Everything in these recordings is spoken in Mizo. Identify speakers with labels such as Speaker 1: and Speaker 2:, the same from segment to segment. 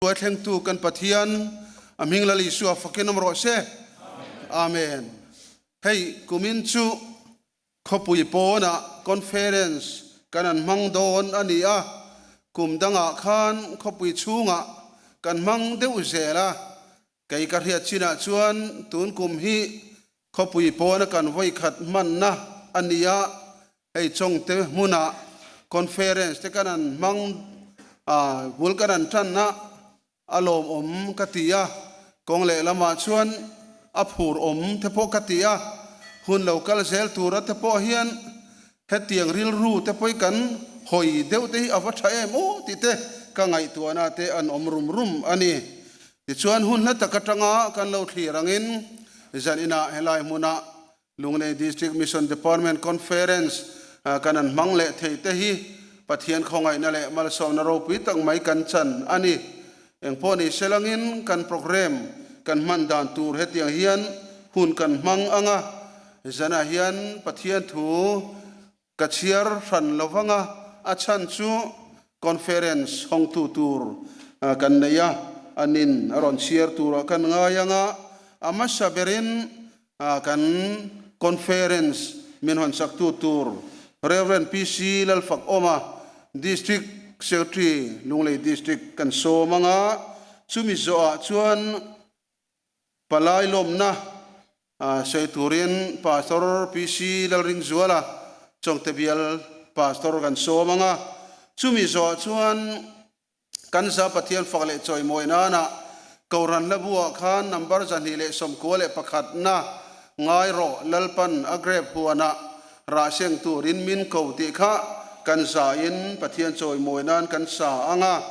Speaker 1: Hruaithlengtu kan Pathian, a hming Lal Isua fakin awm rawh se. Amen. Hei kumin chu khawpui pawnah conference kan an hmang dawn a ni a, kum dangah khan khawpui chhungah kan hmang deuh zel a, kei ka hriat chinah chuan tun kum hi khawpui pawna kan vawikhat hmanna a ni a, Hei Chawngte hmunah conference te kan han hmang a, bul kan han tan a, a lawmawm ka ti a, kawng lehlamah chuan a phur awm te pawh ka ti a, hun lo kal zel tura te pawh hian hetiang rilru te pawh hi kan hawi deuh te hi a va tha em aw tih te ka ngaihtuahna te an awm rum rum a ni. Tichuan hun hla tak atanga kan lo thlir angin zan inah helai hmunah Lunglei District Mission Department Conference kan an hmang leh thei te hi Pathian khawngaihna leh malsawmna ropui tak mai kan chan a ni. Engpawh ni selangin kan programme kan hman dan tur hetiang hian hun kan hmang ang a, zanah hian Pathian thu ka chhiar hran lo vang a, a chhan chu conference hawngtu tur kan nei a, anin a rawn chhiar turah kan ngai ang a, a hmasa berin Kan conference min hawn saktu tur Rev. PC Lalfakawma, District Secretary, Lunglei District kan sawm ang a, chumi zawhah chuan palai lawmna sawi turin Pastor PC Lalringzuala, Chawngte Bial Pastor kan sawm ang a, chumi zawhah chuan Kan za Pathian fak leh chawimawi nana Kohhran hlabu ah khan number 221 na ngai rawh Lalpan a grep huanah rah seng turin min ko tih kha kan za in Pathian chawimawi nan kan sa ang a,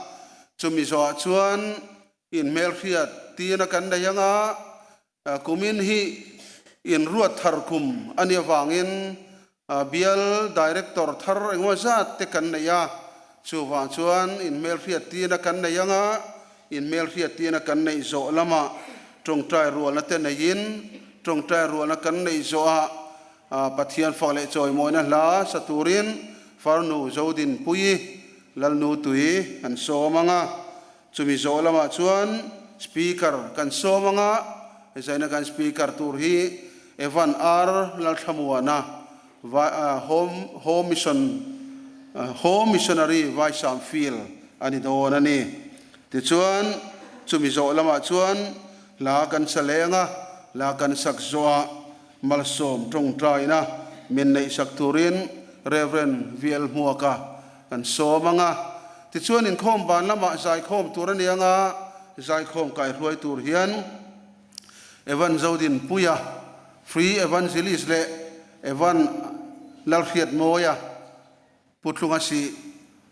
Speaker 1: chumi zawhah chuan in hmelhriat tina kan nei ang a, Kumin hi inruat thar kum a nih avangin bial Director thar engemaw zat te kan nei a, chuvang chuan inhmelhriat tina kan nei ang a, inhmelhriat tina kan neih zawh lamah tawngtai rualna te neiin tawngtai rualna kan neih zawhah Pathian fak leh chawimawina hla sa turin Farnu Zodinpuii Lalnu tui an sawm ang a. Chumi zawh lamah chuan Speaker kan sawm anga zaina kan Speaker tur hi Evan R Lalthlamuana Home Home Mission Home Missionary Vaisam Field a ni dawn a ni. Tichuan chumi zawh lamah chuan hla kan sa leng a, hla kan sak zawhah malsawm tawngtaina min neihsak turin Rev. VL Hmuaka kan sawm ang a. Tichuan inkhawm ban lamah zaikhawm tur a ni ang a, zaikhawm kaihruai tur hian Evan Zodinpuia, Free Evangelist leh Evan Lalhriatmawia, Putlunga si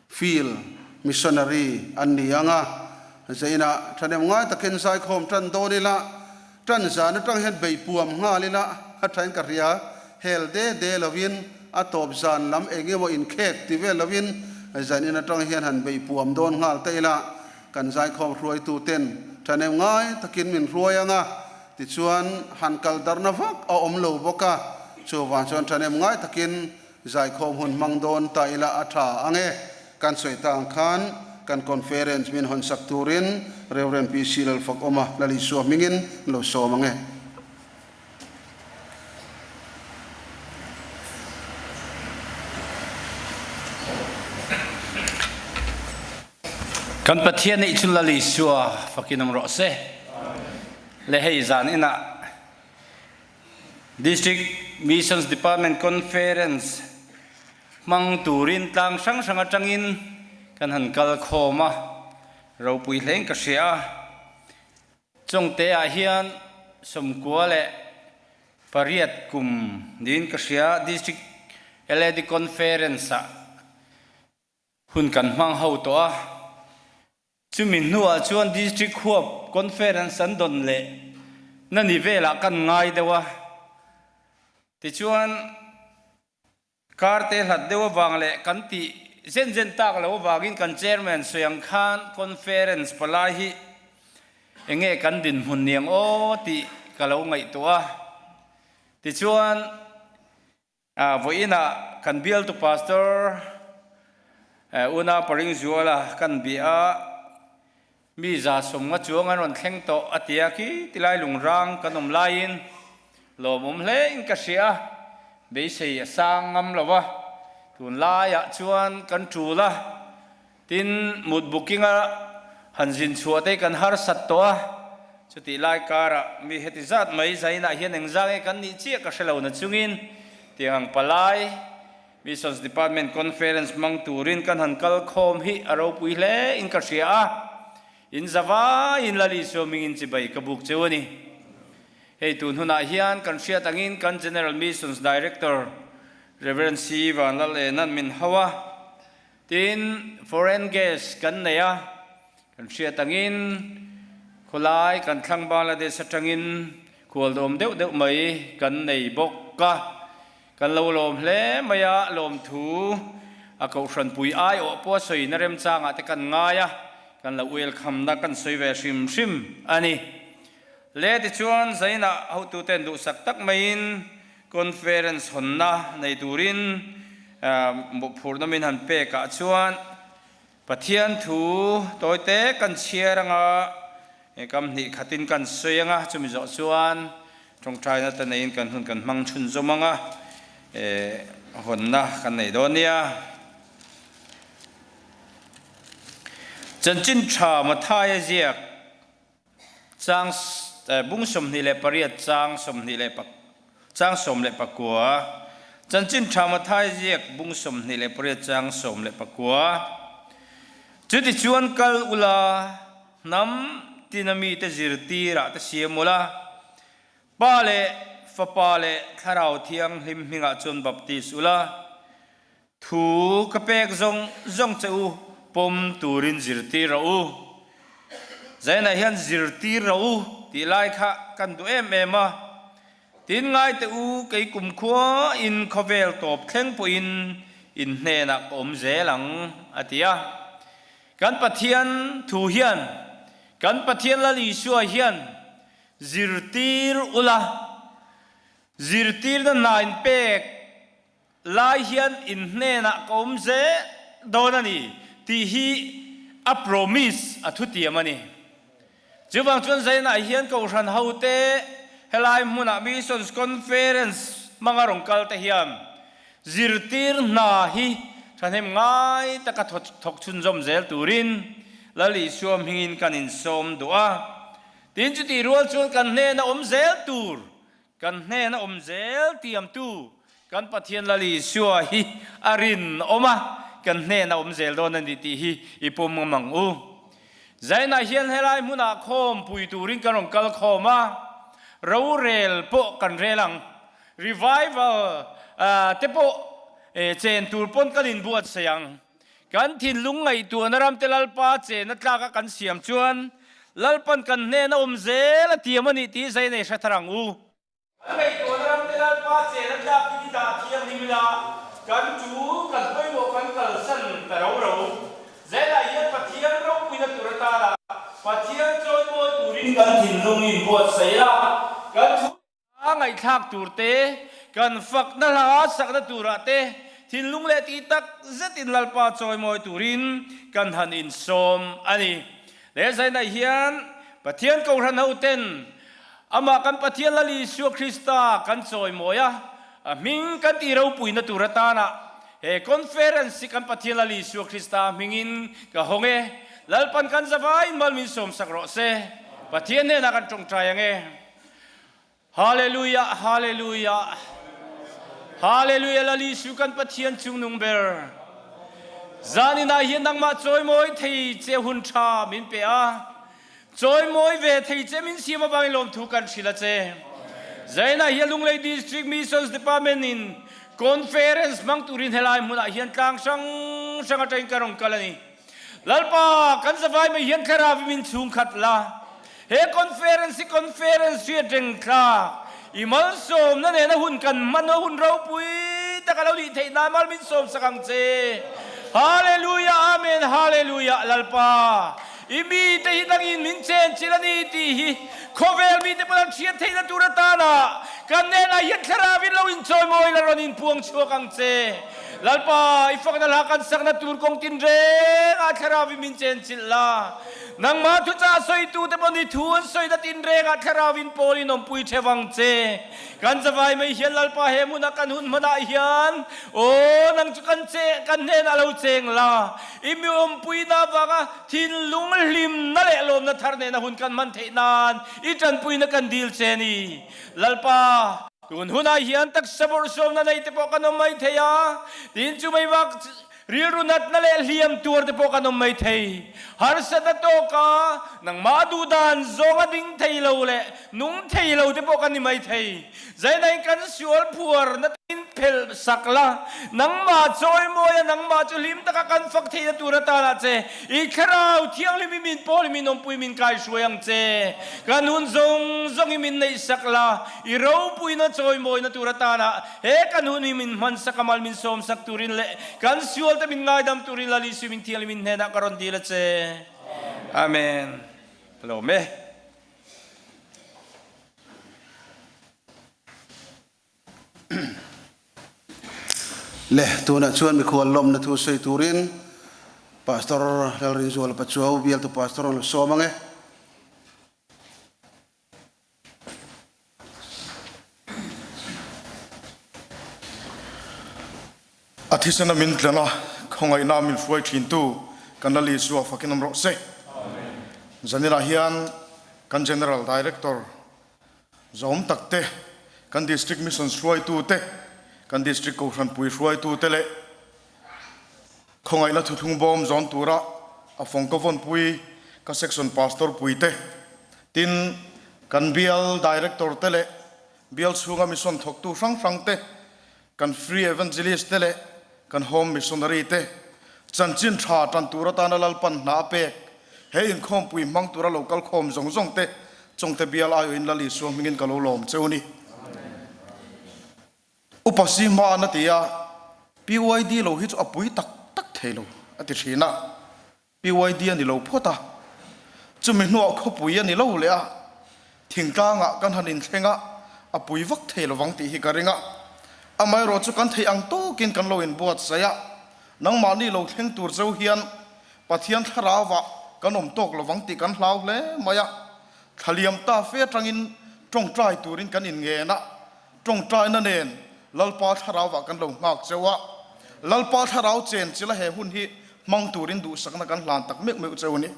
Speaker 1: Field Missionary an ni ang a. Zeinah thahnem ngai takin zaikhawm tan dawn ila, tan zan atang hian beipuam nghal ila a thain ka hria. Hel de de lovin a tawp zan lam eng emaw inkhek ti vel lovin zan in atang hian han beipuam dawn nghal ta ila, kan zaikhawm hruaitu ten thahnem ngai takin min hruai ang a, tichuan han kal darhna vak a awm lo bawk a, chuvang chuan thahnem ngai takin Zaikhawm hun hmang dawn ta ila a tha ang e. Kan sawi ta ang khan kan conference min hawn sak turin Rev. PC Lalfakawma Lal Isua hmingin lo sawm ang e.
Speaker 2: Kan Pathian nih cun Lal Isua fakin um rawh se. Le hei zan inah District Missions Department Conference hmang turin tlang hrang hrang atangin kan han kal khawm a, ropui hlein ka hria a. Chawngte ah hian 98 kum niin ka hria District LAD Conference ah hun kan hmang ho tawh a. Chumi hnuah chuan District huap Conference an dawn leh na ni velah kan ngai deuh a. Tichuan, kar te hlat deuh avang leh kan tih zen zen tak lo avangin kan Chairman sawi ang khan Conference palai hi enge kan dinhmun niang aw tih ka lo ngaihtuah a. Tichuan, Vawiinah kan bialtu Pastor Una Paringzuala kan bia a. Mi 150 chuang an rawn thleng tawh a ti a, khi tilai lungrang kan awm laiin lawmawm hle in ka hria a, beisei a sang ngam lo a, tunlaiah chuan kan tul a, tin mut booking a han zin chhuah te kan harsat tawh a, chutih lai karah mi heti zat mai zainah hian engzah nge kan nih chiah ka hre lo na chungin tiang ang palai Missions Department Conference hmang turin kan han kal khawm hi a ropui hle in ka hria a, in zavaiin Lal Isua mingin chibai ka buk cheu a ni. Hei tun hunah hian kan hriat angin kan General Missions Director Rev. C. Vanlalena'n min hau a, tin foreign guest kan nei a, kan hriat angin khawlai kan thlang Bangladesh atangin khualdawm deuh deuh mai kan nei bawk a. Kan lo lawm hle mai a, lawmthu a kohhranpui aiawh pawh a sawina remchangah te kan ngai a, kan lo welcome-na kan sawi ve hrim hrim a ni. Le tichuan Zainah hotuten duhsak tak maiin conference hawnna nei turin mawhphurhna min han pekah chuan Pathian thu tawite kan chhiar anga kam hnih khatin kan sawi anga chumi zawh chuan tawngtaina te neiin kan hun kan hmang chhunzawm anga hawnna kan nei dawn nia. Chanchin tha Mathaia ziak Chang bung 28 chang 20 leh chang 19 Chanchin Tha Mathai ziak bung 28 chang 19 Chutichuan kal ula hnam tina mite zirtirah te siam ula, Pa leh Fapa leh Thlarau Thianghlim hmingah chuan baptis ula, Thu ka pek zawng zawng che u, pawm turin zirtir rawh u. Zainah hian zirtir rawh u tih lai kha kan duh em em a. Tin ngai teh u, kei kumkhua in khawvel tawp thleng pawhin in hnenah ka awm zel ang, a ti a. Kan Pathian thu hian, kan Pathian Lal Isua hian zirtir ula, zirtirna hna in pek Lai hian in hnenah ka awm zel dawn a ni tih hi a promise, a thutiam a ni. Chuvang chuan Zainah hian Kohhran hote helai hmunah Missions Conference hmanga rawn kal te hian zirtir hna hi thahnem ngai taka thawk chhunzawm zel turin Lal Isua hmingin kan insawm duh a. Tin chutih rual chuan kan hnena awm zel tur Kan hnena awm zel tiamtu kan Pathian Lal Isua hi a rinawm a, kan hnena awm zel dawn a ni tih hi i pawm ngam ang u. Zainah hian helai hmunah khawmpui turin kan rawn kal khawm a, rorel pawh kan rel ang. Revival te pawh chen tur pawn kan inbuatsaih ang. Kan thinlung ngaihtuahna ramte Lalpa chena tlaka kan siam chuan Lalpan kan hnena awm zel a tiam a nih tih zai nei hre thar ang u. Kan ngaihtuahna ramte Lalpa chena tlak hi dah thianghlim ila, kan tu kan pawimawh kan kalsan ta ro ro. Zelah hian Pathian ropuina tur atana Pathian chawimawi turin kan thinlung inbuatsaih a, kan thu A ngaihthlak tur te, kan fakna hla sakna turah te thinlung leh tih tak zetin Lalpa chawimawi turin kan han insawm a ni. He zainah hian Pathian Kohhran hoten Amah kan Pathian Lal Isua Krista kan chawimawi a, a hming kan tih ropuina tur atana he conference hi kan Pathian Lal Isua Krista hmingin ka hawng e. Lalpan kan zavaiin mal min sawmsak rawh se. Pathian hnenah kan tawngtai ang e. Hallelujah Hallelujah Hallelujah Lal Isu kan Pathian chungnung ber Zanin ah hian nangmah chawimawi thei che hun tha min pe a chawimawi ve thei che min siam avangin lawmthu kan hrilh a che Zainah hian Lunglei District Missions Department in conference hmang turin helai hmunah hian tlang hrang hrang atangin ka rawn kal a ni. Lalpa, kan zavai mai hian thlarau min chhungkhat la. He conference hi conference hriat reng thlak, i malsawmna nena hun kan hman a hun ropui tak a lo nih theih nan mal min sawmsak ang che. Hallelujah Amen Hallelujah Lalpa, i mite hi nangin min chenchilh a ni tih hi khawvel mite pawn an hriat theihna tur atana kan hnenah hian thlarau in lo inchawimawi la rawn inpuang chhuak ang che. Lalpa, i fakna hla kan sakna tur kawng tinrengah thlarau in min chenchilh la. Nangmah thuchah sawitute pawh ni thu an sawi na tinrengah Thlarauin Paulin awmpui theuh ang che. Kan zavai mai hian Lalpa he hmuna kan hun hmanah hian, Aw, nang chu kan che, kan hnenah lo cheng la. I mi awmpuina avanga thinlung hlimna leh lawmna thar nena hun kan hman theih nan i tanpuina kan dil che ni. Lalpa, tun hunah hian taksa bawrhsawmna nei te pawh kan awm mai thei a, tin chu mai vak Rilru natna leh hliam tuar te pawh kan awm mai thei. Harsatna tawka nangmah duhdan zawnga ding thei lo leh nung thei lo te pawh kan ni mai thei. Zainain kan sual phuar na in phelh sak la, nangmah chawimawi a nangmah chu hlim taka kan fak theihna tur atanah che i Thlarau Thianghlim i min pawl i min awmpui min kaihruai ang che. Kan hun zawng zawng i min neih sak la, i ropuina chawimawina tur atanah He kan hun hi min hmansak a mal min sawmsak turin leh kan sualte min ngaidam turin Lal Isu min Thianghlim in hnenah ka rawn dil a che. Amen. Ka lawm e.
Speaker 1: Le tunah chuan mikhual lawmna thu sawi turin Pastor Lalrinzuala Pachuau bialtu Pastor an lo sawm ang e.
Speaker 3: A thisena min tlen a, khawngaihna min hruai thintu kan Lal Isua fakin awm rawh se. Zaninah hian kan General Director zawm tak te, kan District Missions hruaitu te, kan District Kohhranpui hruaitu te leh Khawngaihna thuthlung bawm zawn tura a fawng ka vawnpui ka section pastor puite, tin kan bial director te leh bial chhunga mission thawktu hrang hrang te, kan free evangelist te leh kan home missionary te chanchin tha tan tur atana Lalpan hna a pek he inkhawmpui hmang tura lo kal khawm zawng zawng te Chawngte bial aiawhin Lal Isua hmingin ka lo lawm cheu ni. Upa si hma an a ti a, PYD lo hi chu a pui tak tak thei lo a ti thin a, PYD a ni lo phawt a, chumi hnuah khawpui a ni lo leh a, thingtlangah kan han inthleng a, a pui vak thei lovang tih hi ka ring a, amaherawh chu kan theih ang tawkin kan lo inbuatsaih a, nangmahni lo thleng tur cheu hian Pathian thlarauah kan awm tawk lovang tih kan hlau hle mai a, thlaliam ta fe atangin tawngtai turin kan inngen a, Tawngtaina nen Lalpa Thlarauah kan lo nghak cheu a, Lalpa Thlarau chen chila he hun hi hmang turin duhsakna kan hlan tak meuh meuh cheu a ni.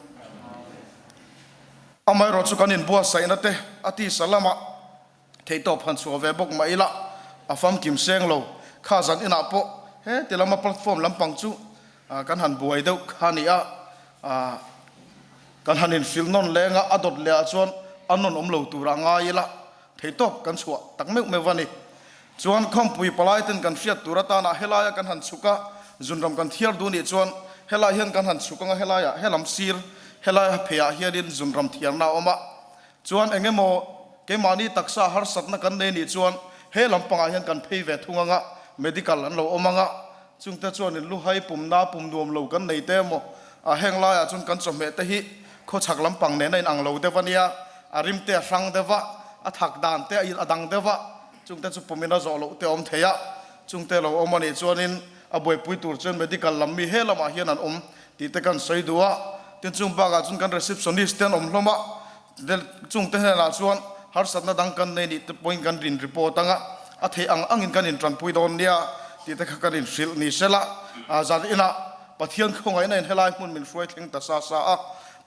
Speaker 3: Amaherawh chu kan inbuatsaihna te a tisa lamah theihtawp han chhuah ve bawk mah ila a famkim seng lo. Kha zan inah pawh heti lama platform lampang chu kan han buai deuh kha a ni a, kan han inhrilh nawn leng a, a dawt leh ah chuan a nawn awm lo turah ngai ila Theitawp kan chhuah tak meuh meuh a ni. Chuan khawmpui palai ten kan hriat tur atana helaia kan han chhuk a, zunram kan thiar duh nih chuan helai hian kan han chhuk anga helaiah helam sir helaia pheiah hianin zunram thiarna a awm a. Chuan eng emaw keimahni taksa harsatna kan nei nih chuan he lampangah hian kan phei ve thung anga medical an lo awm anga chungte chuanin luhai pumna pum nuam lo kan nei te emaw a heng laiah chuan kan chawhmeh te hi Khawchhak lampang nen a inang lo deuh a nia, a rim te a hrang deuh a, a thak dan te a dang deuh a, chungte chu pumin a zawh loh te a awm thei a, chungte lo awm a nih chuanin a buaipui tur chuan medical lam mi he lamah hian an awm tih te kan sawi duh a, tin chung bakah chuan kan receptionist te an awm hlawm a, chungte hnenah chuan harsatna dang kan nei nih te pawhin kan rin report ang a, a theih ang angin kan intanpui dawn nia tih te kha kan inhrilh ni sela, zan inah Pathian khawngaihna in helai hmun min hruai thleng ta sa sa a,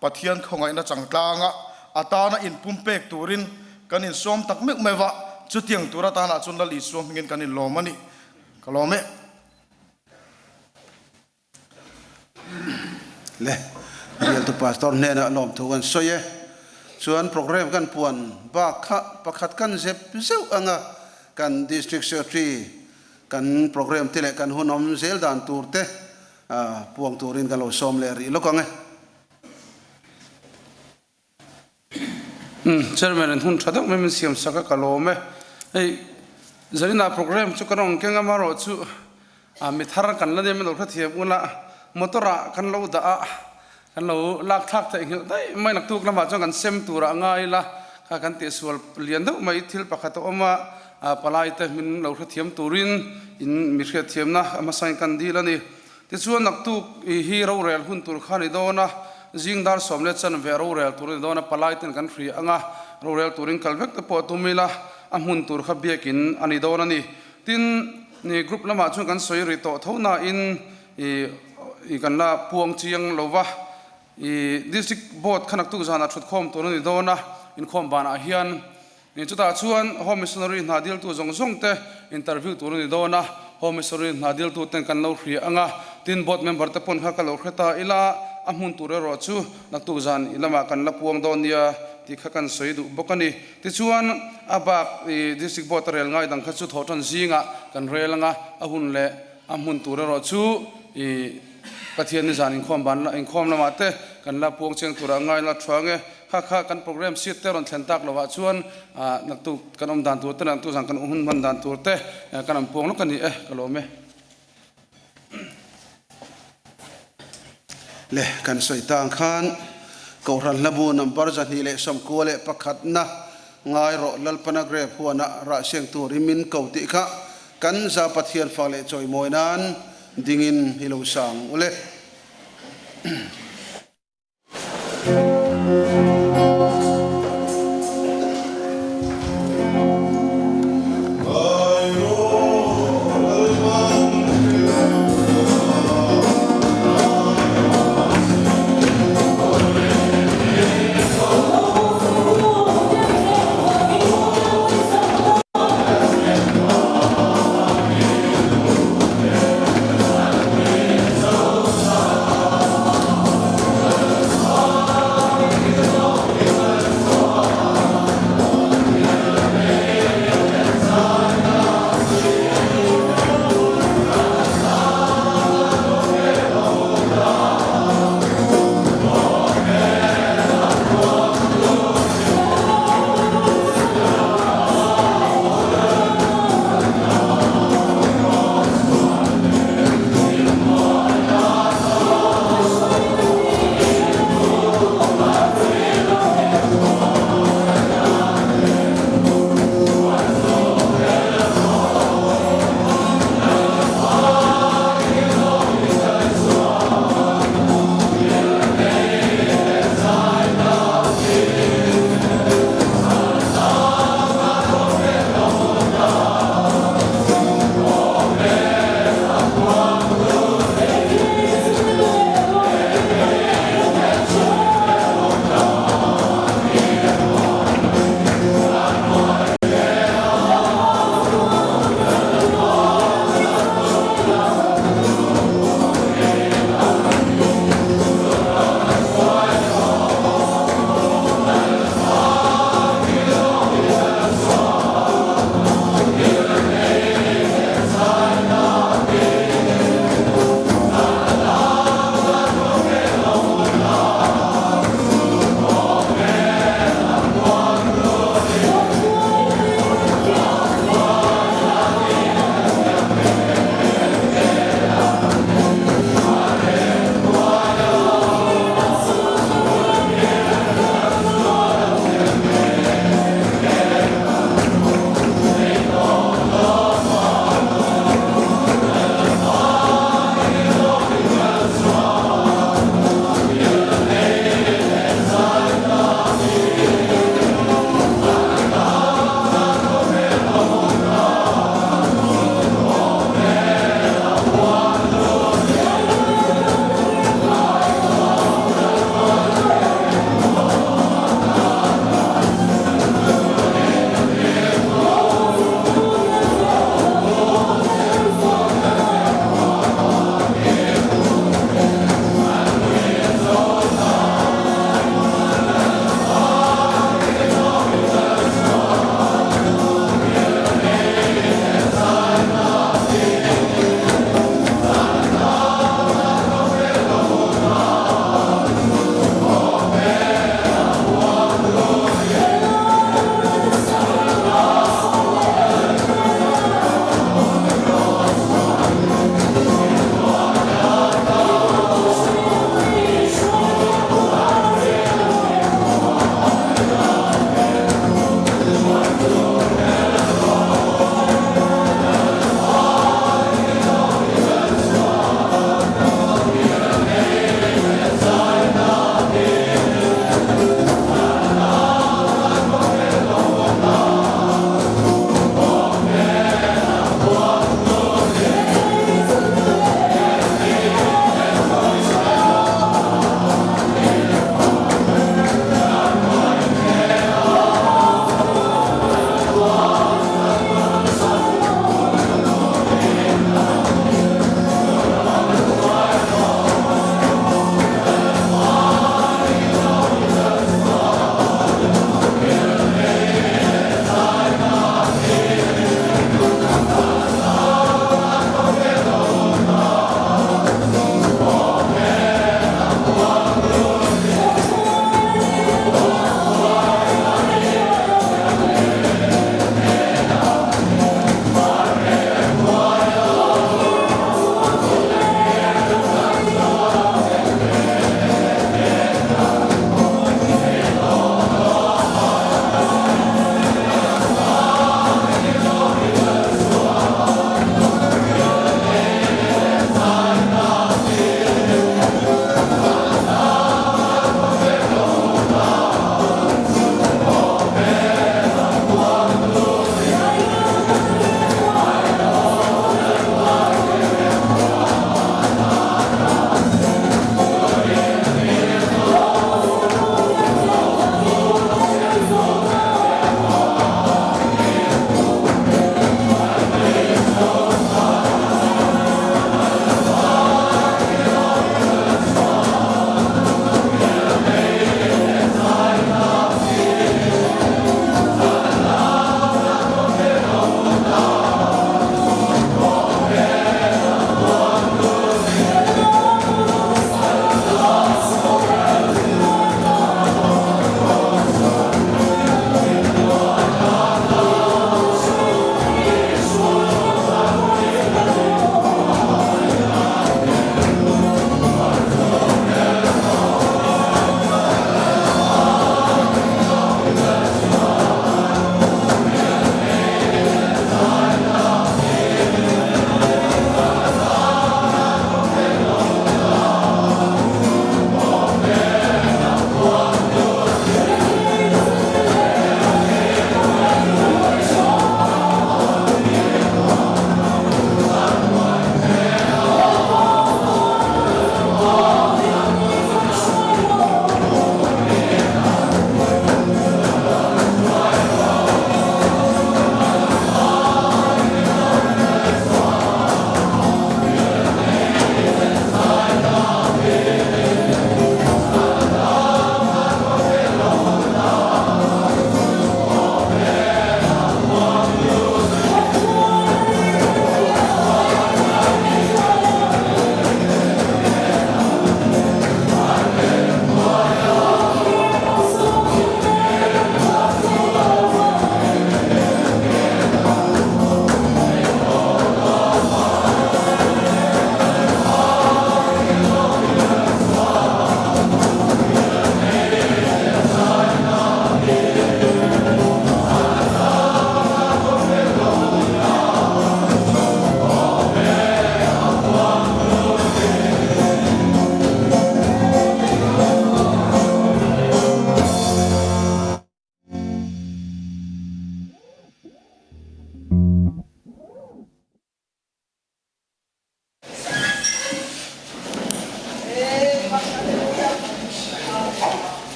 Speaker 3: Pathian khawngaihna changtlanga a tana inpumpek turin kan insawm tak meuh meuh a, chutiang tur atanah chuan Lal Isua hmingin kan inlawm a ni. Ka lawm e.
Speaker 1: Le, Bialtu Pastor hnenah lawmthu kan sawi e. Chuan program kan puan bak kha pakhat kan zep zeuh anga kan District Secretary Kan program te leh kan hun awm zel dan tur te puang turin ka lo sawm leh rih lawk ang e.
Speaker 4: Umm Chairman in hun tha deuh mai min siam sak a ka lawm e. Hei Zarina program chu ka rawn keng a marawh chu mi thar kan la nia min lo hrethiam ula motor ah kan lo dah a kan lo lak thlak theih nghilh daih mai naktuk lamah chuan kan sem turah ngai ila kha kan tihsual lian deuh mai thil pakhat a awm a. Palai te min lo hrethiam turin in mi hriatthiamna a hmasain kan dil a ni. Tichuan naktuk hi rorel hun tur kha a ni dawn a, Zing dar sawm leh chanve rorel tur a ni dawn a, palai ten kan hria ang a, rorel turin kal vek te pawh a tum ila, a hmun tur kha biakin a ni dawn a ni. Tin, ni group lamah chuan kan sawi ri tawh tho nain i i kan la puang chiang lo va, i district board kha naktuk zanah thutkhawm tur a ni dawn a, inkhawm banah hian Ni chutah chuan Home Missionary hna diltu zawng zawng te interview tur a ni dawn a, Home Missionary hna diltu ten kan lo hria ang a, tin board member te pawn kha ka lo hre ta ila, a hmun tur erawh chu naktuk zan i lamah kan la puang dawn nia tih kha kan sawi duh bawk a ni. Tichuan a bak i District Board a rel ngai dang kha chu thawhtan zingah kan rel ang a, a hun leh a hmun tur erawh chu i Pathian ni zan inkhawm ban inkhawm lamah te kan la puang chiang turah ngai la thu ang e. Kha kha kan program seat te rawn thlen tak lovah chuan naktuk kan awm dan tur te leh naktuk zan kan hun hman dan tur te kan an puang lawk a ni e, ka lawm e.
Speaker 1: Le kan sawi tang khan Kohhran Hlabu number 291 na ngai rawh Lalpana Grep huana rah siang tur i min ko tih kha kan za Pathian fa leh chawimawi nan dingin i lo sang ule.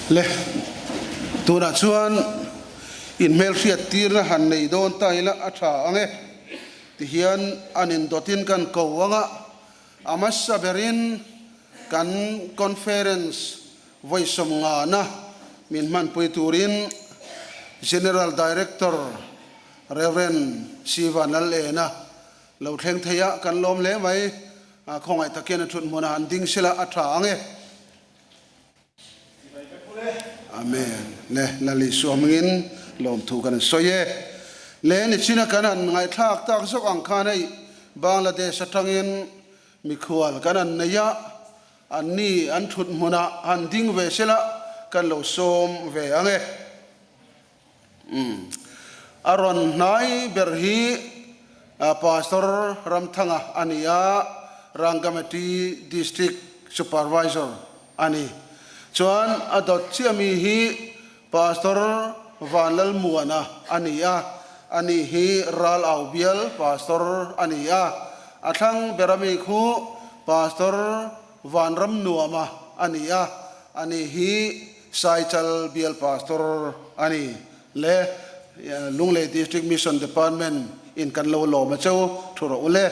Speaker 1: Le, tunah chuan inhmelhriat tirna han nei dawn ta ila a tha ang e. Tihian an indawtin kan ko ang a, a hmasa berin kan conference vawi sawmngana min hmanpui turin General Director Rev. Siva Lalena lo thleng thei a, kan lawm hle mai. Khawngaih tak hian a thut hmunah an ding sela a tha ang e. Amen. Le Lal Isua hmingin lawmthu kan sawi e. Le nichina kan han ngaihthlak tak zawk ang khan hei Bangladesh atangin mikhual kan han nei a, anni an thut hmunah han ding ve sela kan lo sawm ve ang e. Umm. A rawn hnai ber hi Pastor Ramthanga a ni a, Rangamati District Supervisor a ni. Chuan a dawt chiah mi hi Pastor Vanlalmuana a ni a, ani hi Ral Au Bial Pastor a ni a. A thlang ber ami khu Pastor Vanramnuama a ni a, ani hi Saichal Bial Pastor a ni le Lunglei District Mission Department in kan lo lawm a cheu thu rawh u le.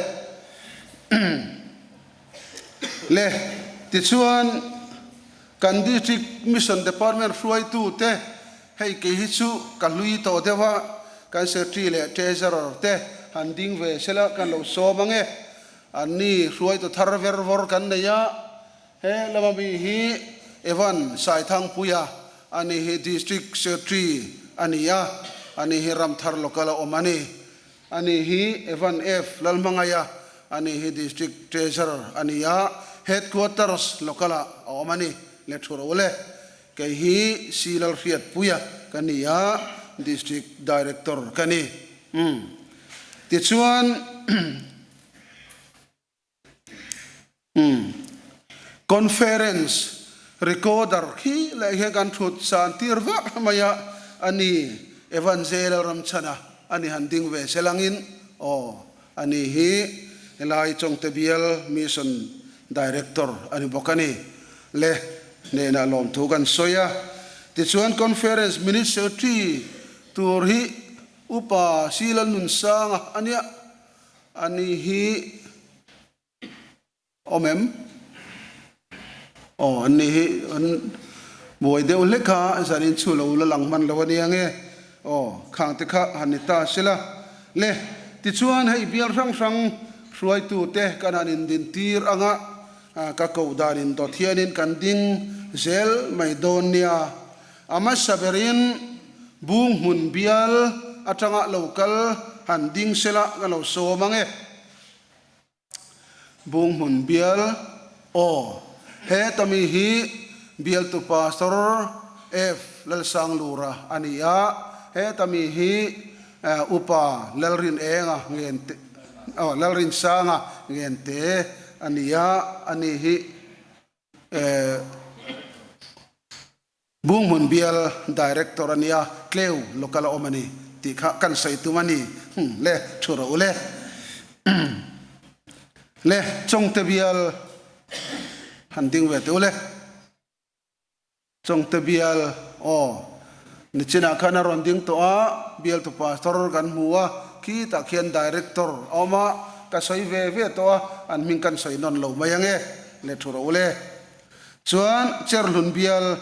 Speaker 1: Le tichuan kan District Mission Department hruaitu te hei kei hi chu ka hlui tawh deuh a, kan Secretary leh Treasurer te han ding ve sela kan lo sawm ang e. Anni hruaitu thar ver vawr kan nei a, He lama mi hi Evan Saithangpuia a ni hi District Secretary a ni a, a ni hi Ramthar Local a awm a ni. A ni hi Evan F Lalhmangaia a ni hi District Treasurer a ni a, Headquarters Local ah a awm a ni. Le thu ro le. Kei hi C Lalhriatpuia ka ni a, District Director ka ni. Umm. Tichuan. Umm. Conference recorder khi leh hian kan thut san tir vak mai a, a ni Evanzel Ramchhana a ni han ding ve se langin aw a ni hi helai Chawngte Bial Mission Director a ni bawk a ni. Le hnenah lawmthu kan sawi a, tichuan Conference Minute Secretary tur hi Upa Silalnunsanga a nia. A ni hi awm em? Aw, an ni hi an buai deuh hlek a, zanin chu lo la lang hman lo a nia nge? Aw, khang te kha han ni ta se la. Le, tichuan hei bial hrang hrang hruaitute kan han indintir ang a, ka koh dan in dawt hianin kan ding zel mai dawn nia. A hmasa berin bung hmun bial atanga lo kal han ding sela ka lo sawm ang e. Bung hmun bial, Aw, heta mi hi bialtu Pastor F. Lalsanglura a ni a, heta mi hi Upa Lalrinenga Ngente, aw, Lalrinsanga Ngente a ni a, ani hi Bunghmun bial Director a nia, tleu local a awm a ni tih kha kan sawi tum a ni. Hum, le, thu rawh u le. Le, Chawngte bial han ding ve teh u le. Chawngte bial, aw, nichinah khan a rawn ding tawh a, bialtu pastor kan hmu a, khitah khian Director a awm a, ka sawi ve ve tawh a, an hming kan sawi nawn lo mai ang e. Le thu rawh u le. Chuan Cherhlun bial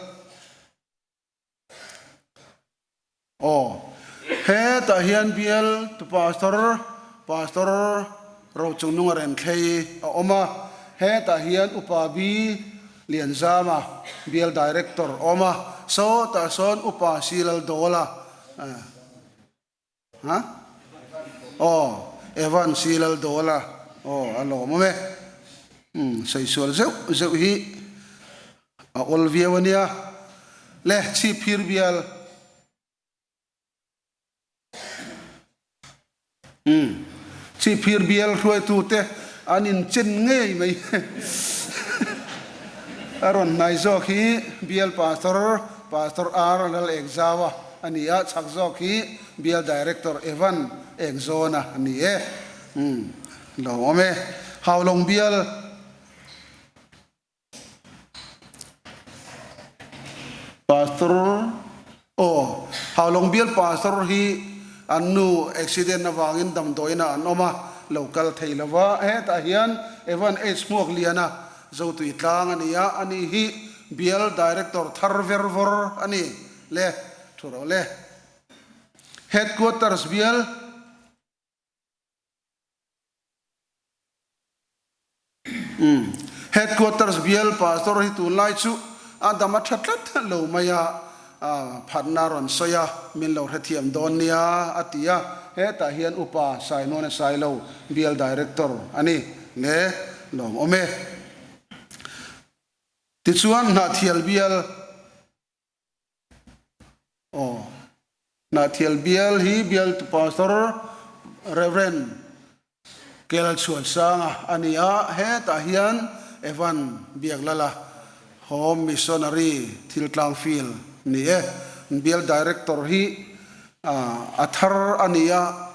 Speaker 1: aw hetah hian bial tu pastor pastor Rochungnunga Renthlei a awm a, hetah hian Upa B Lianzama bial director a awm a, sawtah sawn Upa Silaldawla Ha? Aw, Evan si lal dawl a, aw a lawm awm e. Umm, sawi sual zeuh zeuh hi A awl viau ania. Le chhipphir bial. Umm. Chhipphir bial hruaitute an inchen ngei mai. A rawn hnai zawk hi bial pastor, Pastor R. Lalekzaua a ni a, chhak zawk hi bial director Evan Ekzawna a ni e. Umm. Lawmawm e. Haulawng bial. Pastor aw Haulawng bial pastor hi an nu accident avangin damdawiinah an awm a, lo kal thei lo va, hetah hian Evan H Hmuakliana Zotui tlang a ni a, ani hi bial director thar ver vawr a ni le, thu rawh le. Headquarters bial. Umm. Headquarters bial pastor hi tunlai chu a dam a tha tlat lo mai a, phatna rawn sawi a, min lo hrethiam dawn nia a ti a, hetah hian upa Sainawn a Sailo bial director a ni le lawm awm e. Tichuan Hnahthial bial. Aw. Hnahthial bial hi bialtu Pastor Rev. Kel Chhuansanga a ni a, hetah hian Evan Biaklala Home Missionary thiltlang field ni e. Bial Director hi a thar a ni a,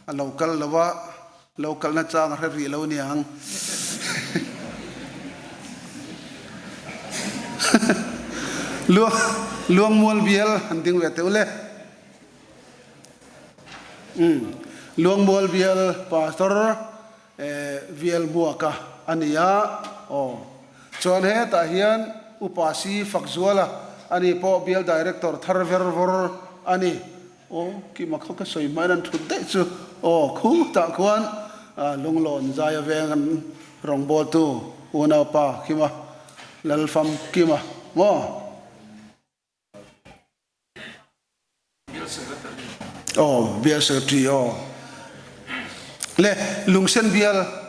Speaker 1: a lo kal lo a, lo kalna chang a hre rih lo niang. Luang Luangmual bial an ding ve teuh le. Umm Luangmual bial pastor eh vial hmuaka a ni a aw. Chuan hetah hian Upa Si Fakzuala ani pawh bial director thar ver vawr a ni. Aw, Kima khaw ka sawi hmain an thut daih chu aw, khu tah khuan Lunglawn Zaia veng an rawngbawltu unaupa Kima, Lalfam Kima maw? Aw, Bial Secretary aw. Le, Lungsen Bial.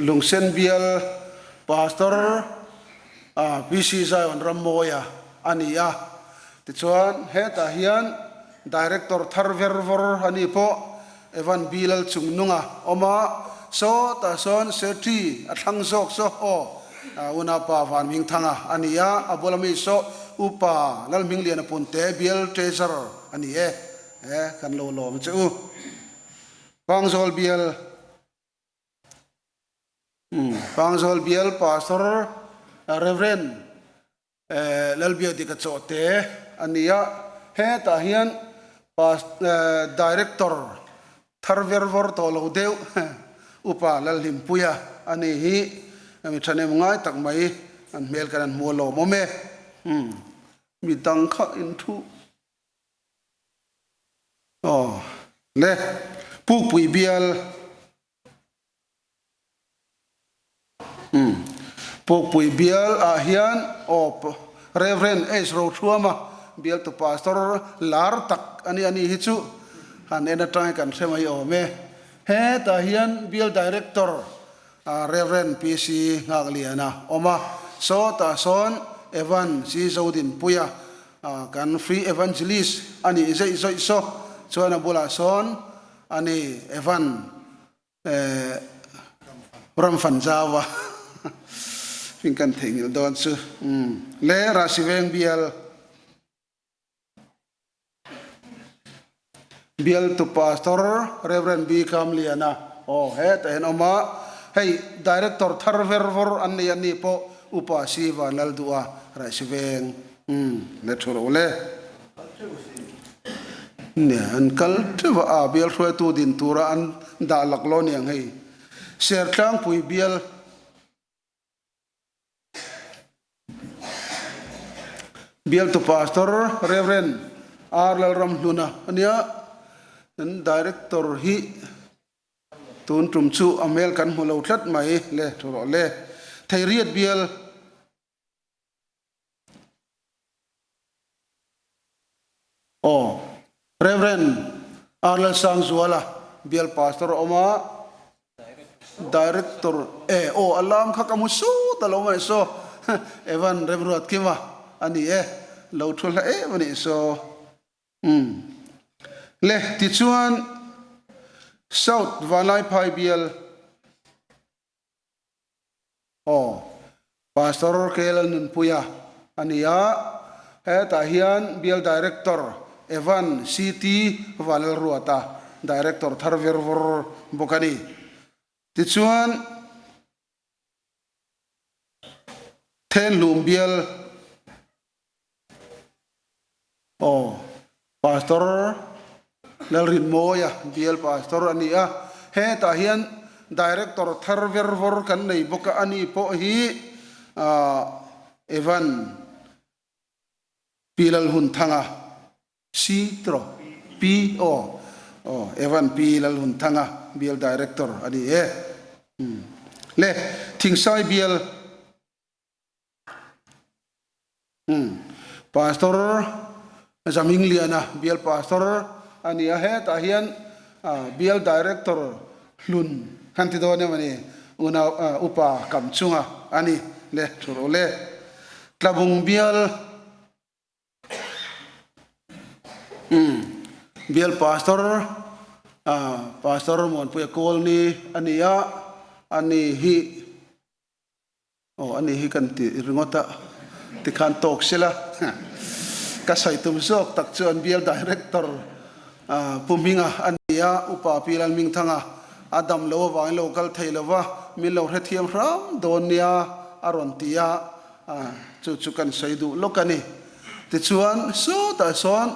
Speaker 1: Lungsen bial Pastor PC Zion Rammawia a ni a, tichuan hetah hian Director thar ver vawr a ni pawh Evan B Lalchungnunga awm a, sawtah sawn Secretary a thlang zawk saw aw Unaupa Vanhmingthanga a ni a, a bula mi saw Upa Lalhmingliana Punte bial Treasurer a ni e, kan lo lawm che u. Pangzawl bial Pangzawl bial Pastor Rev. Lalbiadika Chawhte a ni a, hetah hian Director thar ver vawr tawh lo deuh Upa Lalhlimpuia a ni hi mi thahnem ngai tak mai an hmel kan an hmu a lawmawm e. Mi dang kha in thu. Aw le, Pukpui bial umm Pukpui bial ah hian aw Rev. H. Rothuama bialtu pastor lar tak a ni a ni hi chu han en atangin kan hre mai awm e. Hetah hian bial director Rev. PC Nghakliana awm a, sawtah sawn Evan C. Zodinpuia Kan free evangelist a nih zeih zawih saw chuan a bulah sawn a ni Evan Ramfanzauva hming kan theihnghilh dawn chu le Rahsiveng bial Bialtu Pastor Rev. B. Kamliana aw hetah hian a awm a, hei Director thar ver vawr an nei a ni pawh Upa Siva Lalduha Raihsiveng umm le thu ro le. Nia an kal teuh a, a bial hruaitu din tura an dah laklawh aniang hei Sertlangpui bial. Bialtu Pastor Rev. R. Lalramhluna a nia, kan Director hi tun tum chu a hmel kan hmu lo tlat mai le, thu rawh le. Theiriat bial. Aw, Rev. R. Lalsangzuala bial Pastor a awm a. Director e aw a lam kha ka hmu sut a lo mai saw Evan Remruatkima a ni e lo thu hla em a nih saw umm le tichuan South Vanlaiphai bial Aw, Pastor K Lalnunpuia a ni a, hetah hian Bial Director Evan CT Vanlalruata Director thar ver vawr bawk a ni. Tichuan, Thenhlum Bial Aw, Pastor Lalrinmawia bial Pastor a ni a, hetah hian Director thar ver vawr kan nei bawk a, ani pawh hi Evan Pi Lalhunthanga, C tiraw? Pi aw, aw Evan Pi Lalhunthanga bial Director a ni e. Le, Thingsai bial. Umm. Pastor Zamingliana bial pastor a ni a, hetah hian bial director hlun kan ti dawn em a ni, unau upa kam chunga a ni le thu rawh le. Tlabung bial Umm. Bial pastor Pastor Muanpuia Kawlni a ni a, ani hi. Aw a ni hi kan ti ringawt a, tikhan tawk sela ka sawi tum zawk tak chuan bial director Pu Hminga a ni a, Upa Pi Lalhmingthanga a dam lo avangin lo kal thei lo va, min lo hrethiam hram dawn nia a rawn ti a, chu chu kan sawi duh lawk a ni. Tichuan sawtah sawn.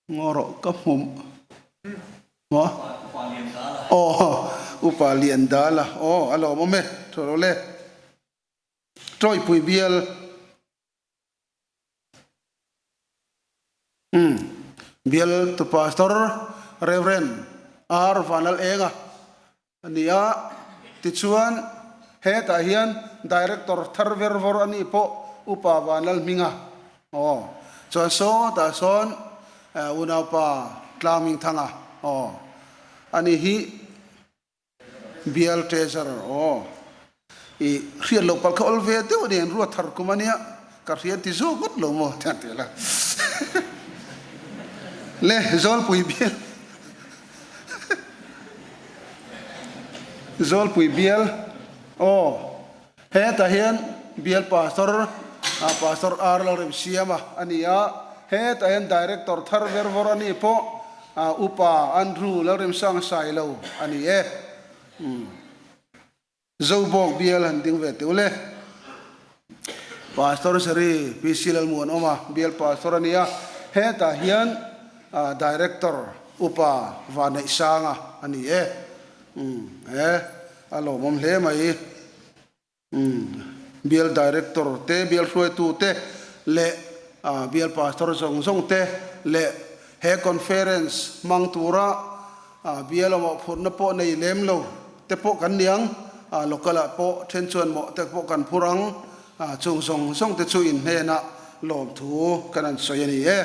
Speaker 1: Ngaw rawh ka hmu maw? Aw upa lian dal a aw a lawmawm e thaw rawh le Tawipui bial umm bial tu pastor Reverend R Vanlal Enga A ni a, tichuan hetah hian Director thar ver vawr a nih pawh Upa Vanlalhminga aw chuan sawtah sawn unaupa Tlangmingthanga aw a ni hi Bial Treasurer aw i hriat loh palh kha awl ve deuh a ni an ruat thar kum a nia ka hria an ti zawk ngawt lo maw tiang ti la le Zawlpui Bial Zawlpui bial aw hetah hian bial pastor ah pastor R Lalremsiama a ni a hetah hian director thar ver vawr a nih pawh ah upa Andrew Lalremsanga Sailo a ni e umm. Zobawk bial han ding ve teuh le. Pastor Sari PC Lalmuanawma bial pastor a ni a, hetah hian Director Upa Vanneihsanga a ni e. Umm e, a lawmawm hle mai. Umm bial Director te, bial hruaitu te leh bial pastor zawng zawng te leh he conference hmang tura Bial a mawhphurhna pawh nei lem lo te pawh kan ni ang, local ah pawh then chuan mawh te pawh kan phur ang, chung zawng zawng te chu in hnenah lawmthu kan han sawi a ni e.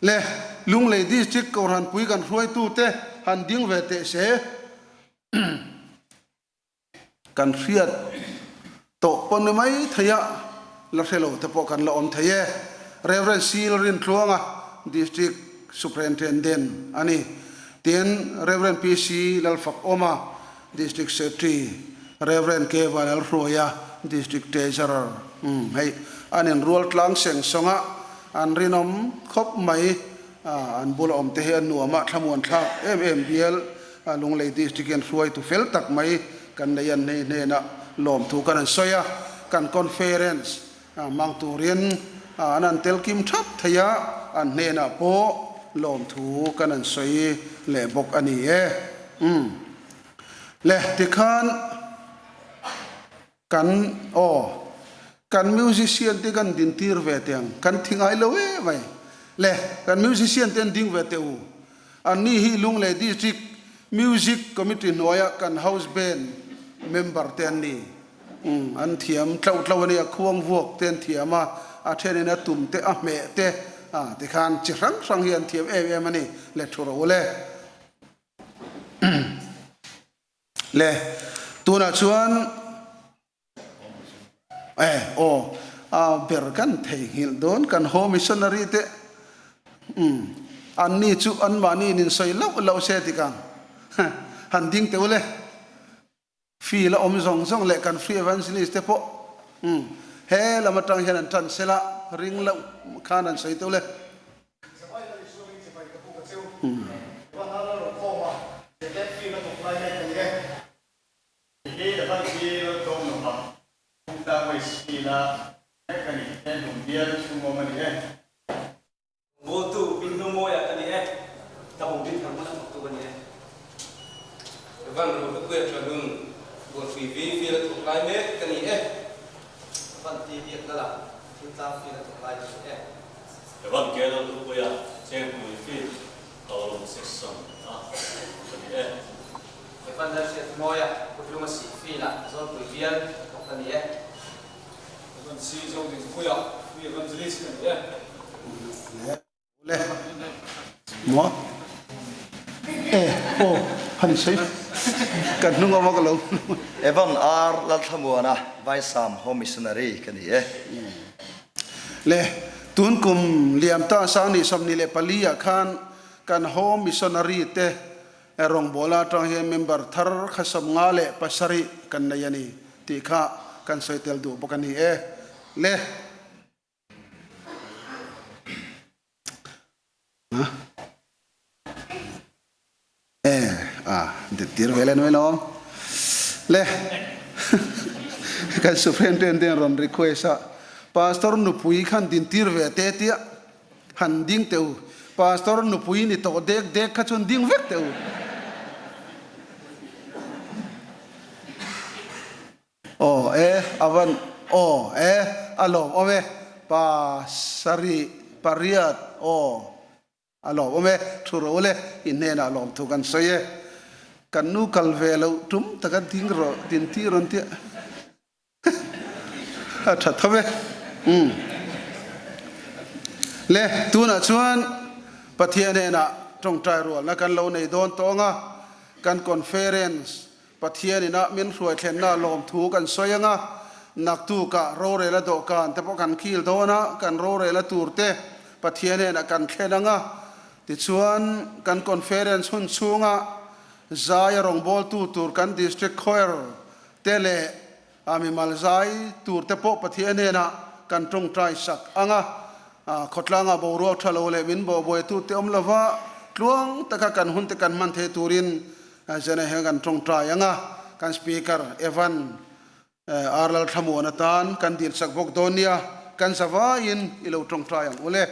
Speaker 1: Le Lunglei District Kohhranpui kan hruaitu te han ding ve teh se. Kan hriat tawh pawh ni mai thei a, la hre lo te pawh kan la awm thei e. Rev. Sil Rintluanga, District Superintendent a ni. Tin, Rev. PC Lalfakawma, District Secretary, Rev. K Vanlalhruaia, District Treasurer. Umm, hei an inrual tlang seng sawng a, an rinawm khawp mai. An bula awm te hi a nuam a, thlamuan thlak em em bial Lunglei District hian hruaitu fel tak mai kan nei an nei hnenah lawmthu kan han sawi a, kan conference hmang turin an han tel kim thap thei a, an hnenah pawh lawmthu kan han sawi leh bawk a ni e. Umm. Le tikhan. Kan aw, kan musician te kan din tir ve teh ang, kan thi ngai lo e mai. Le, kan musician te an ding ve teh u. An ni hi Lunglei District Music Committee hnuaia kan house band member te an ni. Umm, an thiam tlo tlo a nia, khuang vuak te an thiam a, a thenin a tum te, a hmeh te, ah tikhan chi hrang hrang hi an thiam em em a ni. Le thu rawh u le. Le tunah chuan e aw a ber kan theihnghilh dawn kan haw missionary te umm anni chu anmahni in insawi loh loh se tikang han ding teh u le. Fee la awm zawng zawng leh kan free evangelist te pawh umm he lam atang hian an tan sela ring loh khan an sawi teuh le.
Speaker 5: Bawltu Pinhnumawiah ka ni e, Tlabung Dinthar hmun a thawktu ka ni e.
Speaker 6: Evan Rohlupuia Ṭahlun Bualhrui vi fil a thawk lai mek ka ni e.
Speaker 5: Evan Ti Biak Lala Thiltlang fil a thawk lai ka ni e.
Speaker 7: Evan Ke Lalhlupuia Chengpui fil Kaulawm Section a ka ni e.
Speaker 5: Evan Lalhriatmawia Kutlunga Sih fil ah Zawlpui bial a thawk ka ni e.
Speaker 6: Evan C. Zodinpuia, mi evangelist ka ni e.
Speaker 1: Le maw e aw han sawi kan hnung awm a ka lo
Speaker 8: Evan R. Lalthlamuana, Vaisam Home Missionary ka ni e.
Speaker 1: Le tun kum liam ta sang ni 24 ah khan kan Home Missionary te Rawngbawla atang hian member thar kha 57 kan nei a ni tih kha kan sawi tel duh bawk a ni e. Le. E a dit tir ve le nuai lo. Le. Kan superintendent rawn request a pastor nupui khan din tir ve te tia. Han ding teh u. Pastor nupui ni tawh dek dek kha chuan ding vek teh u. Aw e a van aw e a lawm awm e pa sarih pariat aw a lawm awm e thu ro le i hnenah lawm thu kan sawi e kan nu kal ve loh tum taka ding rawh din tih rawn tia. A tha tho e. Umm. Le, tunah chuan Pathian hnenah tawngtai rualna kan lo nei dawn tawng a, kan conference Pathian inah min hruai thlenna lawmthu kan sawi ang a, naktukah rorela dawhkan te pawh kan khil dawn a, kan rorela tur te Pathian hnenah kan thlen ang a, tichuan kan conference hun chhunga zaia rawngbawltu tur kan district choir te leh a mimal zai tur te pawh Pathian hnenah kan tawngtai sak ang a, khawtlangah boruak tha lo leh min bawhbuaitu te awm lova tluang taka kan hun te kan hman thei turin Zena hian kan tawngtai ang a, kan Speaker Evan R Lalthlamuan atan kan dilsak bawk dawn nia, kan zavaiin i lo tawngtai ang u le.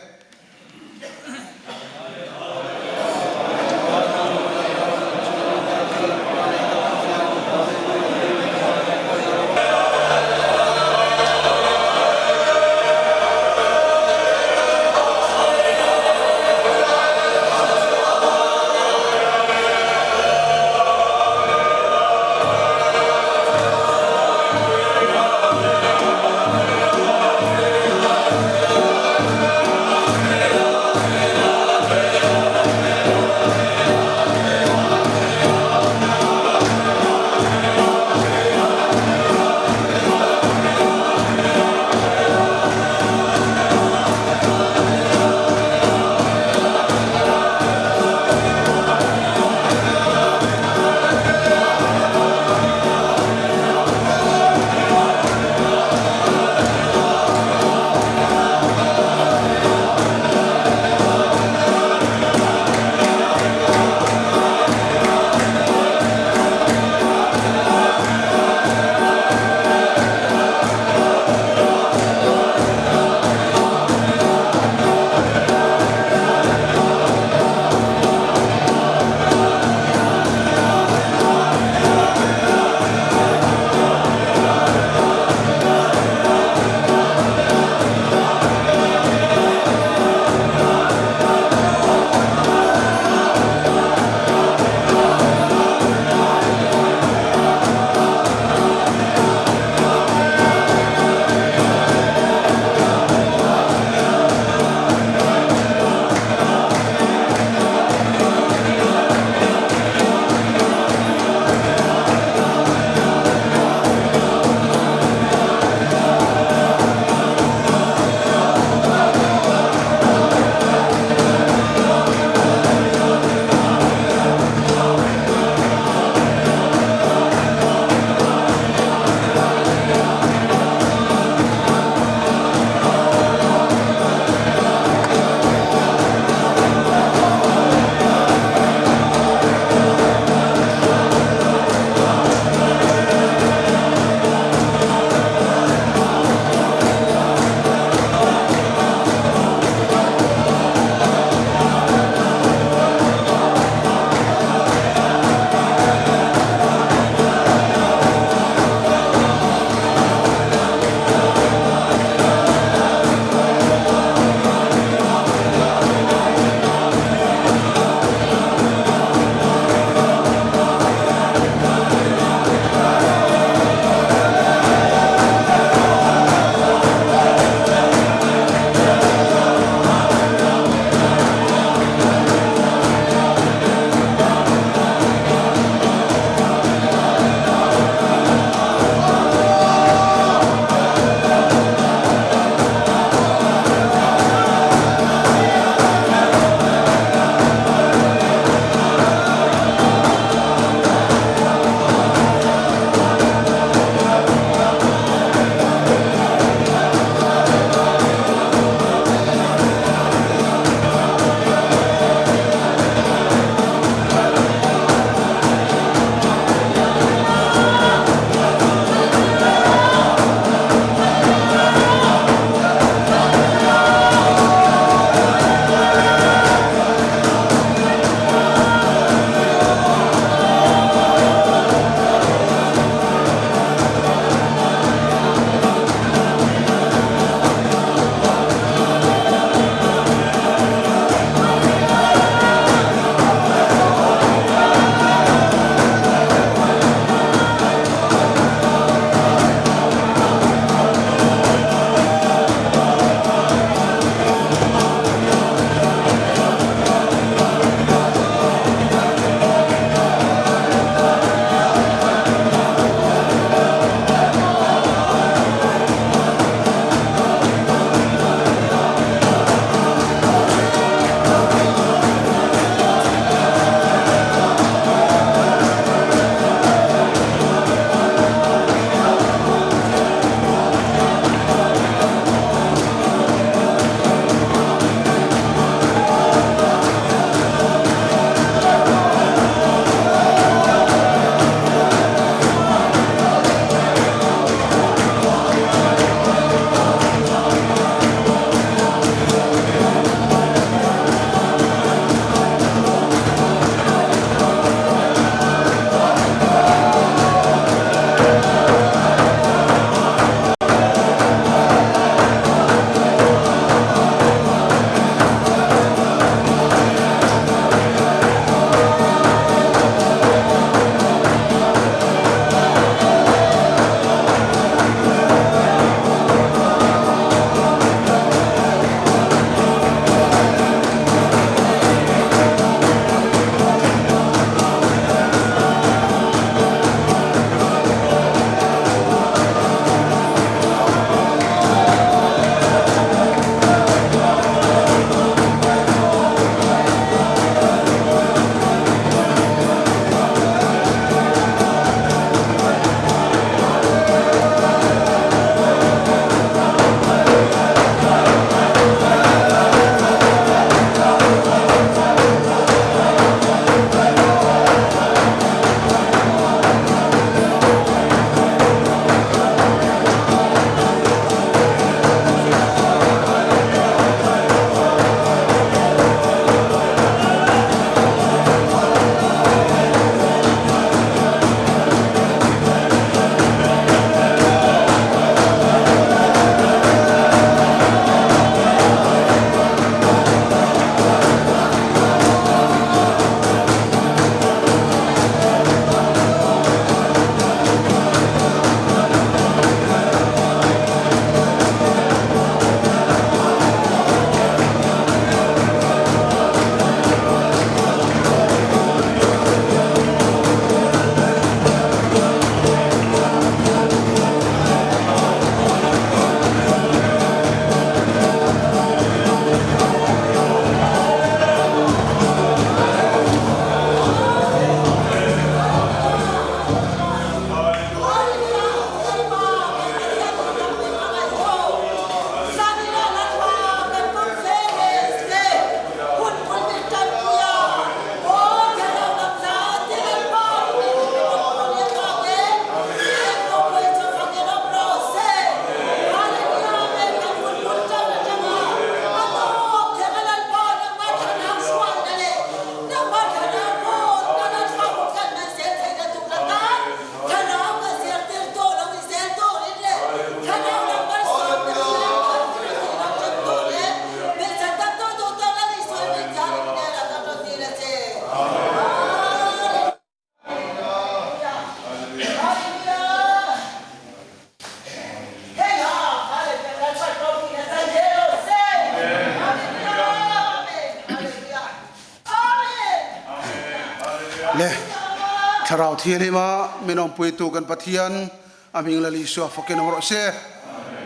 Speaker 1: Thlarau Thianghlim-a min awmpuitu kan Pathian a hming Lal Isua fakin awm rawh se.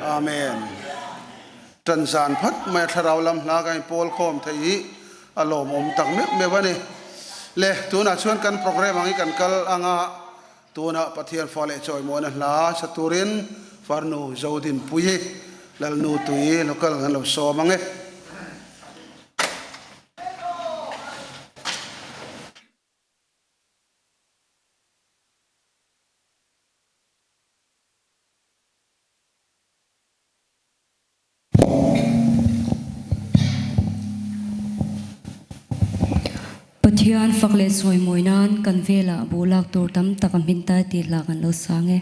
Speaker 1: Amen. Tan zan phat mai a thlarau lam hla kan inpawl khawm thei hi a lawmawm tak meuh meuh a ni. Le, tunah chuan kan program ang hi kan kal anga tunah Pathian fa leh chawimawina hla sa turin Farnu Zodinpuii Lalnu tui local kan lo sawm ang e.
Speaker 9: Pathian fak leh sawimawi nan kan velah buh lak tur tam tak a hmin tai tih hla kan lo sang e.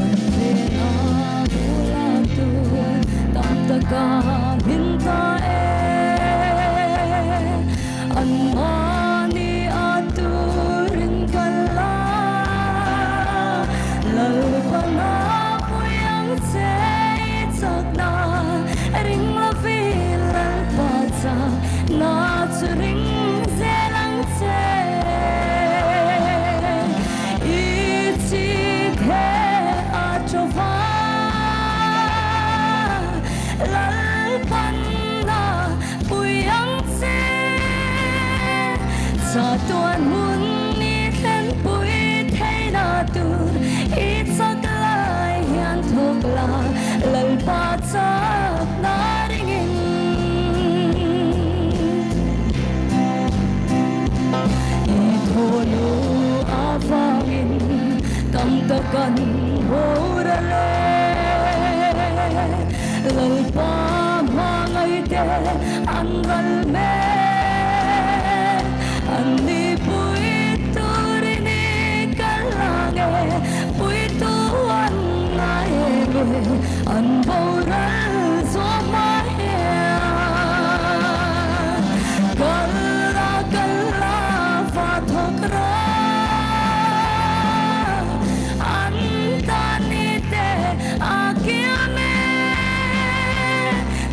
Speaker 9: Kan vela bula tur tam taka min ta e, an mahni a turin ka la, Lalpana pui ang che i chakna ring lovin Lalpa chakna chu ring zel ang che. I chi the a chawva Lalpanna pui ang che. Chatuan hmun i thlenpui theihna tur i chak lai hian thawk la Lalpa chakna ringin. I thawhnu avangin tam tak an boral e. Lalpa hmangaihte an ral mek. An ni pui turin i kal ang e, puitu an ngai em e, an boral zawk mai hian. Kal la kal la va thawk rawh, an tan i te a kiam e.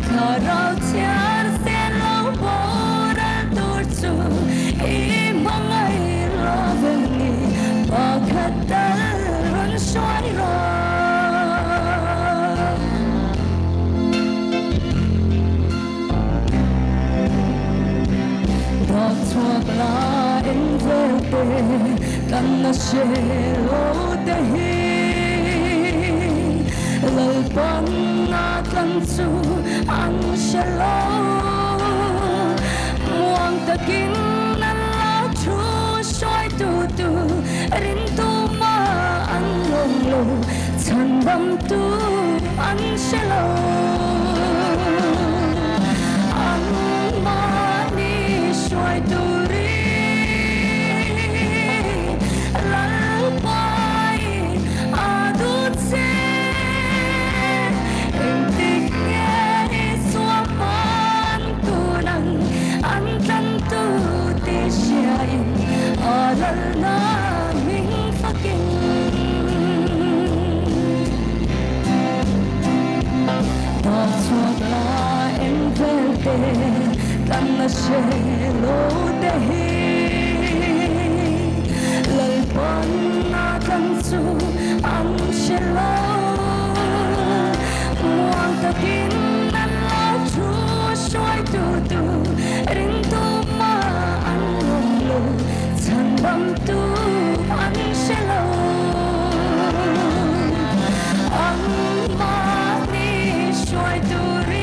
Speaker 9: Thlarau chhiar sen lo boral tur chu i hmangaih lovem ni, pakhat tal rawn hruai rawh. Dak chhuak la en vel te kan na hre lo te hi Lalpan a tlang chu an hre lo Muang takin an la thu hruai tu tu rin tuma an lawm lo chhandam tu an hre lo. An mahni hruai turin Lalpai a duh che. Engtik nge Isua hman tun ang an tlan tu tih hriain a lalna hming fakin. Dak chhuak la eng vel te tlan na hre lo te hi Lalpan a tlan chu an hre lo Muang takin an lo thu hruai tu tu ring tu ma an awm lo chhan dam tu an hre lo. An mahni hruai turin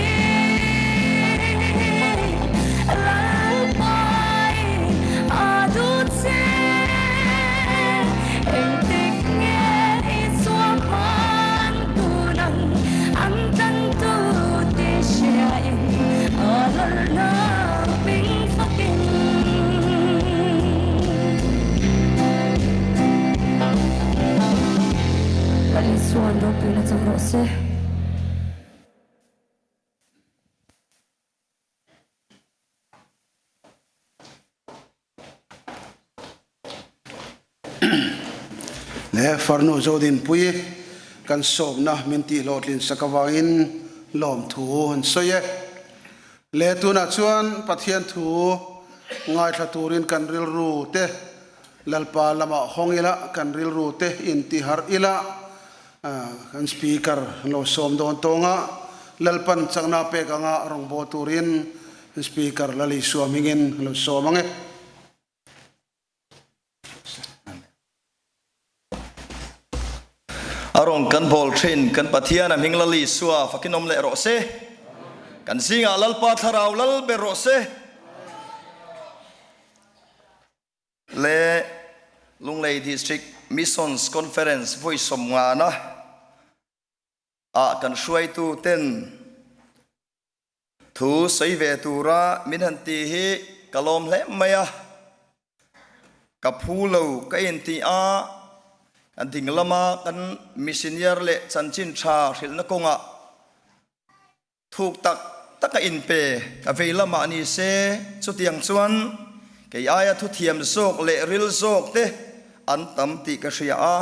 Speaker 9: Lalpai a duh che. Engtik nge i chhuah hman tun ang an ropuina chang rawh se.
Speaker 1: Le farnu Zodinpui kan sawmna min tih hlawhtlin sak avangin lawmthu an sawi e. Le tunah chuan Pathian thu ngaithla turin kan rilru te Lalpa lamah hawng ila, kan rilru te intiharh ila, kan Speaker an lo sawm dawn tawng a, Lalpan chakna pek anga rawngbâwl turin Speaker Lalisua hmingin a lo sawm ang e.
Speaker 8: A rawn kan bawl thin kan Pathian a hming Lalisua fakin awm leh rawh se. Kan zingah Lalpa Thlarau lal ber rawh se. Le Lunglei District Missions Conference vawi sawmngana ah kan hruaitu ten Thu sawi ve tura min han ti hi ka lawm hle mai a, ka phu lo ka inti a, kan ding lama kan missioner leh chanchin tha hrilhna kawngah thuk tak tak a inpe ka vei lamah ni se, chutiang chuan kei aia thuthiam zawk leh ril zawk te an tam tih ka hria a,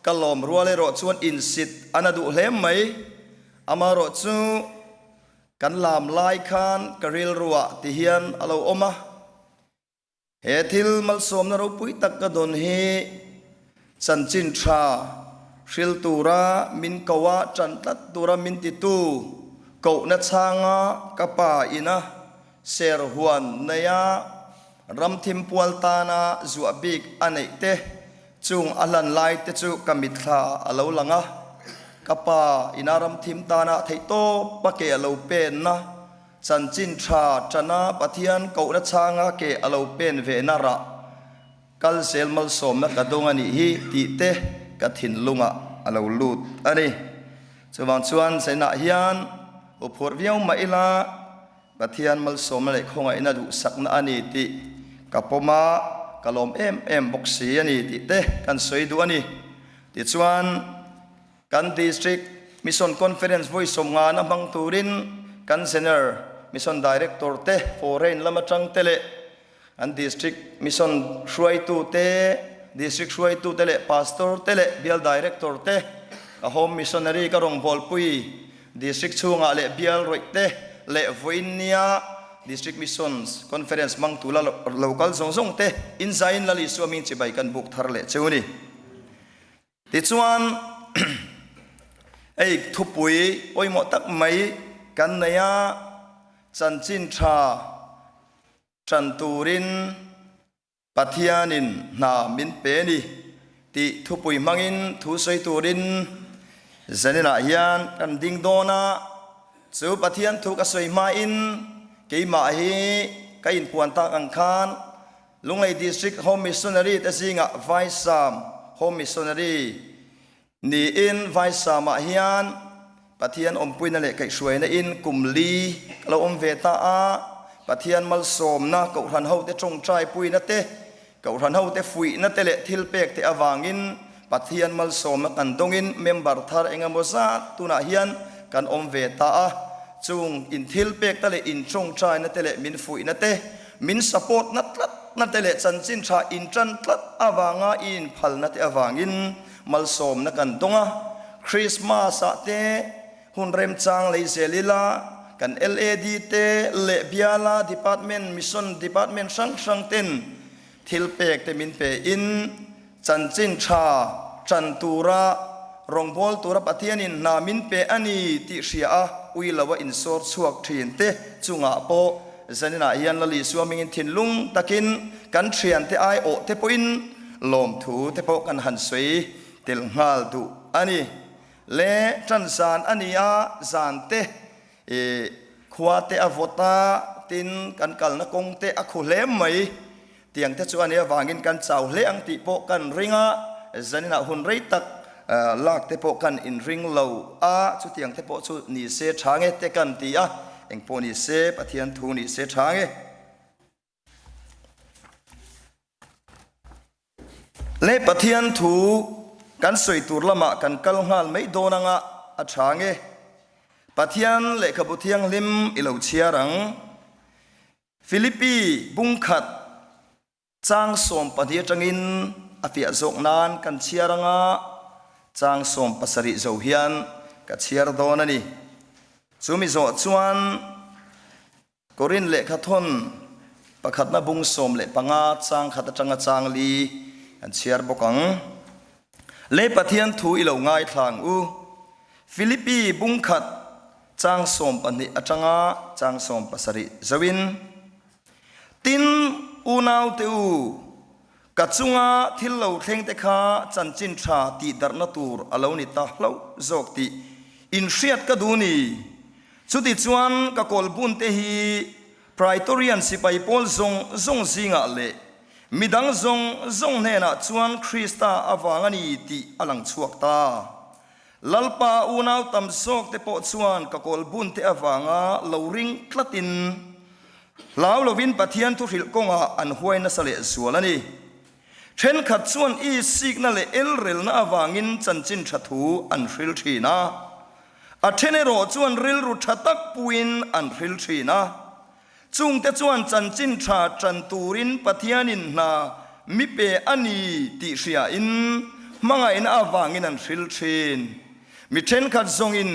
Speaker 8: ka lawm rual erawh chuan insit a na duh hle mai. Amaherawh chu kan lam lai khan ka rilruah ti hian a lo awm a, he thil malsawmna ropui tak ka dawn hi chanchin tha hril tura min ko a, tan tlat tura min titu kohna chhanga ka pa ina ser huan neia ramthim pual tana zuah bik a neih te Chung a hlan lai te chu ka mitthla a lo lang a, ka pa ina ramthim tana theihtawp a ke a lo penna, chanchin tha tana Pathian kohna chhanga ke a lo pen vehna rah kal zel malsawmna ka dawng a nih hi tih te ka thinlungah a lo lut a ni. Chuvang chuan Zainah hian huphurh viau mah ila, Pathian malsawmna leh khawngaihna duhsakna a ni tih ka pawm a, ka lawm em em bawk si a ni tih te kan sawi duh a ni. Tichuan, kan District Mission Conference vawi sawmngana hmang turin kan Zener Mission Director te foreign lam atang te leh An District Mission hruaitute, District hruaitute leh Pastor te leh Bial Director te, ka Home Missionary ka rawngbawlpui District chhungah leh Bial rawih te leh vawiin nia District Missions Conference hmangtu la lo kal zawng zawng te inzaiin Lal Isua hming chibai kan buk thar leh cheu a ni. Tichuan, hei thupui pawimawh tak mai kan nei a, chanchin tha, Ṭan turin Pathianin hna min pe ni tih thupui hmangin thu sawi turin zaninah hian kan ding dawn a, chu Pathian thu ka sawi hmain keimah hi ka inpuan tak ang khan Lunglei District Home Missionary te zingah Vaisam Home Missionary Niin Vaisamah hian Pathian awmpuina leh kaihhruaina in kum li ka lo awm ve ta a, Pathian malsawmna, Kohhran hote tawngtaipuina te, Kohhran hote fuihna te leh thilpek te avangin Pathian malsawmna kan dawngin member thar engemaw zat tunah hian kan awm ve ta a, chung in thilpek te leh in tawngtaina te leh min fuihna te, min support na tlat na te leh chanchin tha in tan tlat avanga i inphalna te avangin Malsawmna kan dawng a, Christmas ah te hun remchang lei zel ila, kan LAD te leh biala department, mission department hrang hrang ten thil pek te min pe in chanchin tha tan tura rawngbâwl tura Pathianin hna min pe a ni tih hria a ui lo a insawr chhuak thin te chungah pawh zaninah hian Lal Isua hmingin thinlung takin kan thiante aiawh te pawhin Lawmthu te pawh kan han sawi tel nghal duh a ni. Le tan zan a ni a, zan te i khua te a vawt a, tin kan kalna kawng te a khu hle mai. Tiang te chu a nih avangin kan chau hle ang tih pawh kan ring a, zaninah hun rei tak lak te pawh kan inring lo a, chutiang te pawh chu ni se tha nge te kan ti a, engpawh ni se Pathian thu ni se tha nge. Le Pathian thu Kan sawi tur lamah kan kal nghal mai dawn anga a tha nge? Pathian lehkhabu thianghlim i lo chhiar ang. Philippi bungkhat chang 12 atangin a fiah zawk nan kan chhiar anga chang 17 zo hian ka chhiar dawn a ni. Chumi zawh chuan Korin lehkhathawn pakhatna bung 15 chang khat atanga chang li kan chhiar bawk ang. Lei Pathian thu i lo ngaithla ang u. Philippi bung khat chang 12 atanga chang 17 zoin, Tin, unaute u, ka chunga thil lo thleng te kha chanchin tha tihdarhna tur a lo ni ta hlauh zawk tih inhriat ka duh ni. Chutichuan ka kawlbun te hi Praetorian sipai pawl zawng zawng zingah leh midang zawng zawng hnenah chuan Krista avang a ni tih a lang chhuak ta. Lalpa unau tam zawk te pawh chuan ka kawlbun te avanga lo ring tlatin hlau lovin Pathian thuhrilh kawngah an huai nasa leh zual a ni. Thenkhat chuan i sikna leh elrelna avangin chanchin tha thu an hril thin a. A then erawh chuan rilru tha tak puiin an hril thin a. Chungte chuan chanchin tha tan turin Pathianin hna mi pe a ni tih hriain hmangaihna avangin an hril thin. Mi thenkhat zawngin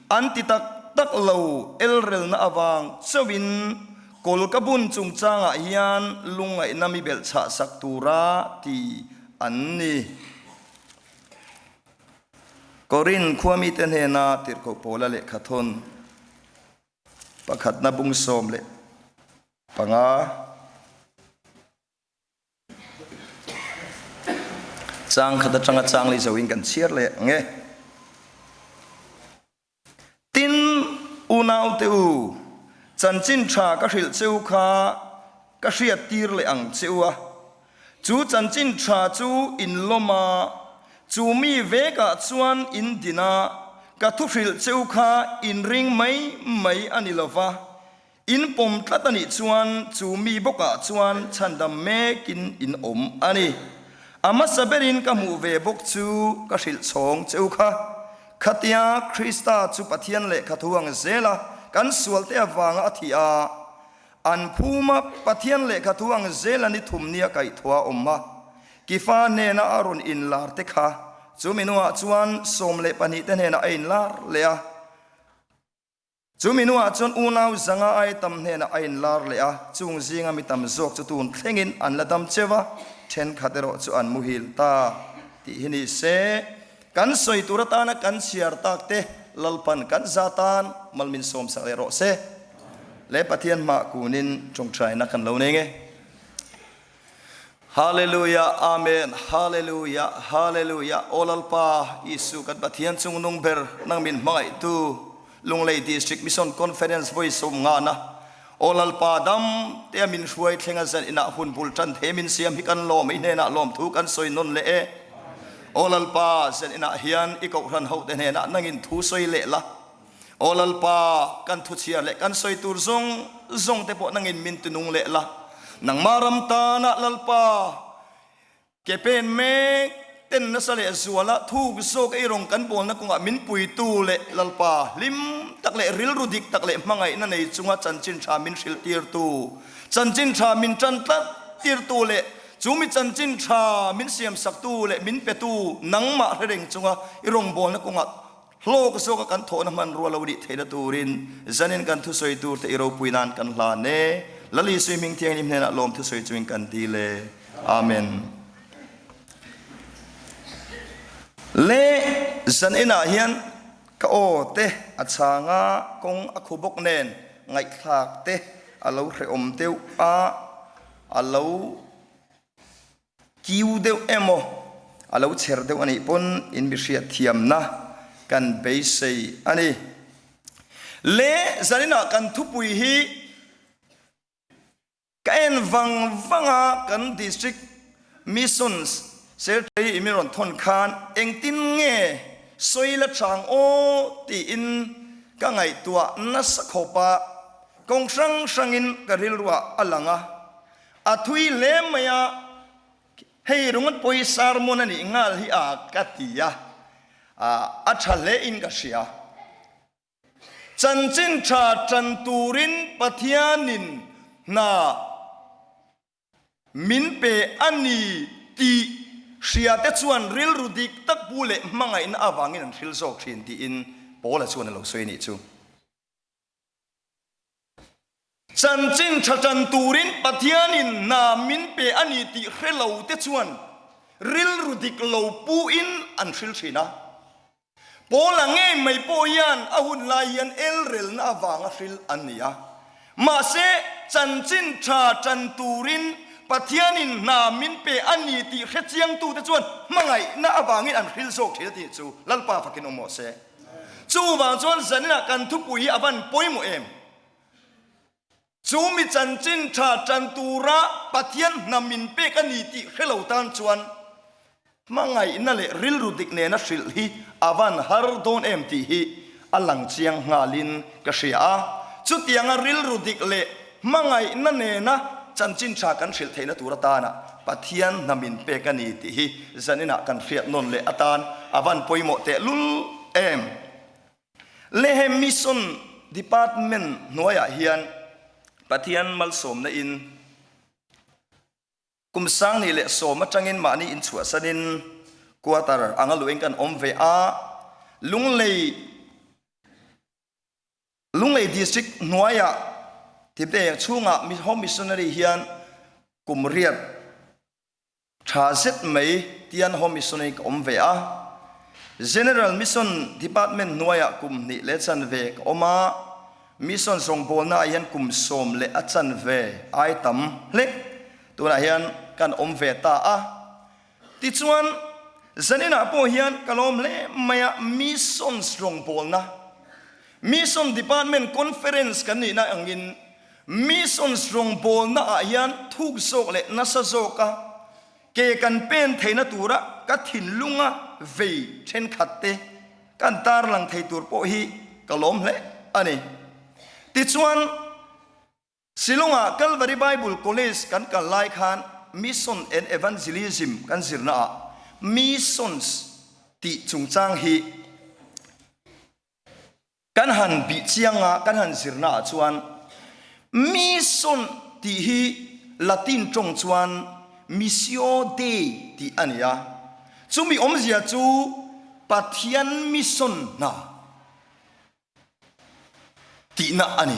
Speaker 8: an ti tak tak lo elrelna avang chauhin kawl ka bun chungchangah hian lungngaihna mi belhchhah sak tura ti an ni. Korin khuamite hnena tirhkoh pawla lehkhathawn pakhatna bung 15 chang khat atanga chang li zoin kan chhiar leh ang e. Tin, unaute u, chanchin tha ka hrilh cheu kha ka hriat tir leh ang che u a. Chu chanchin tha chu in lawm a, chu mi vekah chuan in din a, ka thu hrilh cheu kha in ring mai mai a ni lo va, in pawm tlat a nih chuan chu mi bawkah chuan chhandam mekin in awm a ni. A hmasa berin ka hmuh ve bawk chu ka hrilh chhawng cheu kha. Khatia Krista chu Pathian lehkha thu ang zela kan sualte avanga a thih a, An phuma Pathian lehkha thu ang zela ni thum nia kaihthua awm a, Kifa hnena a rawn inlar te kha chu minuah chuan 12 te hnenah a inlar leh a. Chu minuah chuan unau zanga ai tam hnenah a inlar leh a, chung zinga mi tam zawk chu tun thlengin an la dam cheu a, thenkhat erawh chu an muhil ta tih hi ni se. Kan sawi tur atana kan chhiar tak te Lalpan kan za tan mal min sawmsak leh rawh se. Le Pathian hmah kunin tawngtaina kan lo nei nge. Hallelujah Amen Hallelujah Hallelujah Aw Lalpa Isu kan Pathian chung nung ber nang min hmangaihtu Lunglei District Mission Conference vawi sawm ngahna Aw Lalpa dam tea min hruai thlenga zan inah hun bul tan thei min siam hi kan lawm i hnenah lawmthu kan sawi nawn leh e. Aw Lalpa zan inah hian i kohhran hote hnenah nangin thu sawi leh la. Aw Lalpa, kan thuchhiar leh kan sawi tur zawng zawng te pawh nangin min tinung leh la. Nangmah ram tana Lalpa, ke pen mek ten nasa leh zuala thuk zawk ei rawng kan bawlna kawngah min puitu leh Lalpa, hlim tak leh rilru dik tak leh hmangaihna nei chunga chanchin tha min hrilh tirtu, chanchin tha min tan tlat tirtu leh chu mi chanchin tha min siamsaktu leh min petu nangmah hre reng chunga i rawngbawlna kawngah Hlawk zawka kan thawhna hmanrua lo nih theihna turin zanin kan thusawi turte i ropui nan kan hlan e. Lal Isui hming thianghlim hnenah lawm thusawi chungin kan dil e. Amen. Le zaninah hian ka aw te a chhang a, kawng a khu bawk nen ngaihthlak te a lo hrehawm deuh a, a lo Kiu deuh emaw a lo chher deuh a nih pawn in mi hriat thiamna kan beisei a ni. Le zaninah kan thupui hi ka en vang vang a, kan District Missions Secretary in min rawn thawn khan engtin nge sawi la chang aw tiin ka ngaihtuah nasa khawp a, kawng hrang hrangin ka rilruah a lang a. A thui hle mai a. Hei ringawt pawh hi sermon a nih nghal hi a ka ti a, a tha hle in ka hria. Chanchin tha tan turin Pathianin hna min pe a ni tih hria te chuan rilru dik tak pu leh hmangaihna avangin an hril zawk thin tiin Paula chuan a lo sawi a nih chu. Chanchin tha tan turin Pathianin hna min pe a ni tih hre lo te chuan rilru dik lo puin an hril thin a. Paula ngei mai pawh hian a hun lai hian elrelna avanga hril an ni a. Mahse, chanchin tha tan turin Pathianin hna min pe a ni tih hre chiangtute chuan hmangaihna avangin an hril zawk thin a tih chu Lalpa fakin awm rawh se. Chuvang chuan zaninah kan thupui hi a van pawimawh em? Chu mi chanchin tha tan tura Pathian hna min pek a ni tih hre lo tan chuan hmangaihna leh rilru dik nena hrilh hi a van har dawn em tih hi a lang chiang nghalin ka hria a. Chutianga rilru dik leh hmangaihna nena chanchin tha kan hrilh theihna tur atana Pathian hna min pek a ni tih hi zaninah kan hriat nawn leh atan a van pawimawh tehlul em. Lehe Mission Department hnuaiah hian Pathian malsawmna in kum 2010 atangin mahni inchhuahsanin quarter anga luhin kan awm ve a, Lunglei Lunglei District hnuaiah Tibet chhungah Home Missionary hian kum riat Tha zet mai tian Home Missionary ka awm ve a. General Mission Department hnuaiah kum hnih leh chanve ka awm a, Mission rawngbawlna ah hian kum sawm leh a chanve ai tam hlek tunah hian kan awm ve ta a. Tichuan, zaninah pawh hian ka lawm hle mai a, Missions rawngbawlna, Mission Department Conference kan nihna angin Missions rawngbawlna ah hian thuk zawk leh nasa zawka ke kan pen theihna tura ka thinlunga vei thenkhat te kan tarlang thei tur pawh hi ka lawm hle a ni. Tichuan, Shillong-ah Calvary Bible College kan kal lai khan Mission and Evangelism kan zirna ah Missions tih chungchang hi Kan han bih chiang a, kan han zirna ah chuan mission tih hi Latin tawng chuan missio Dei tih a ni a, chumi awmzia chu Pathian mission hna tihna a ni.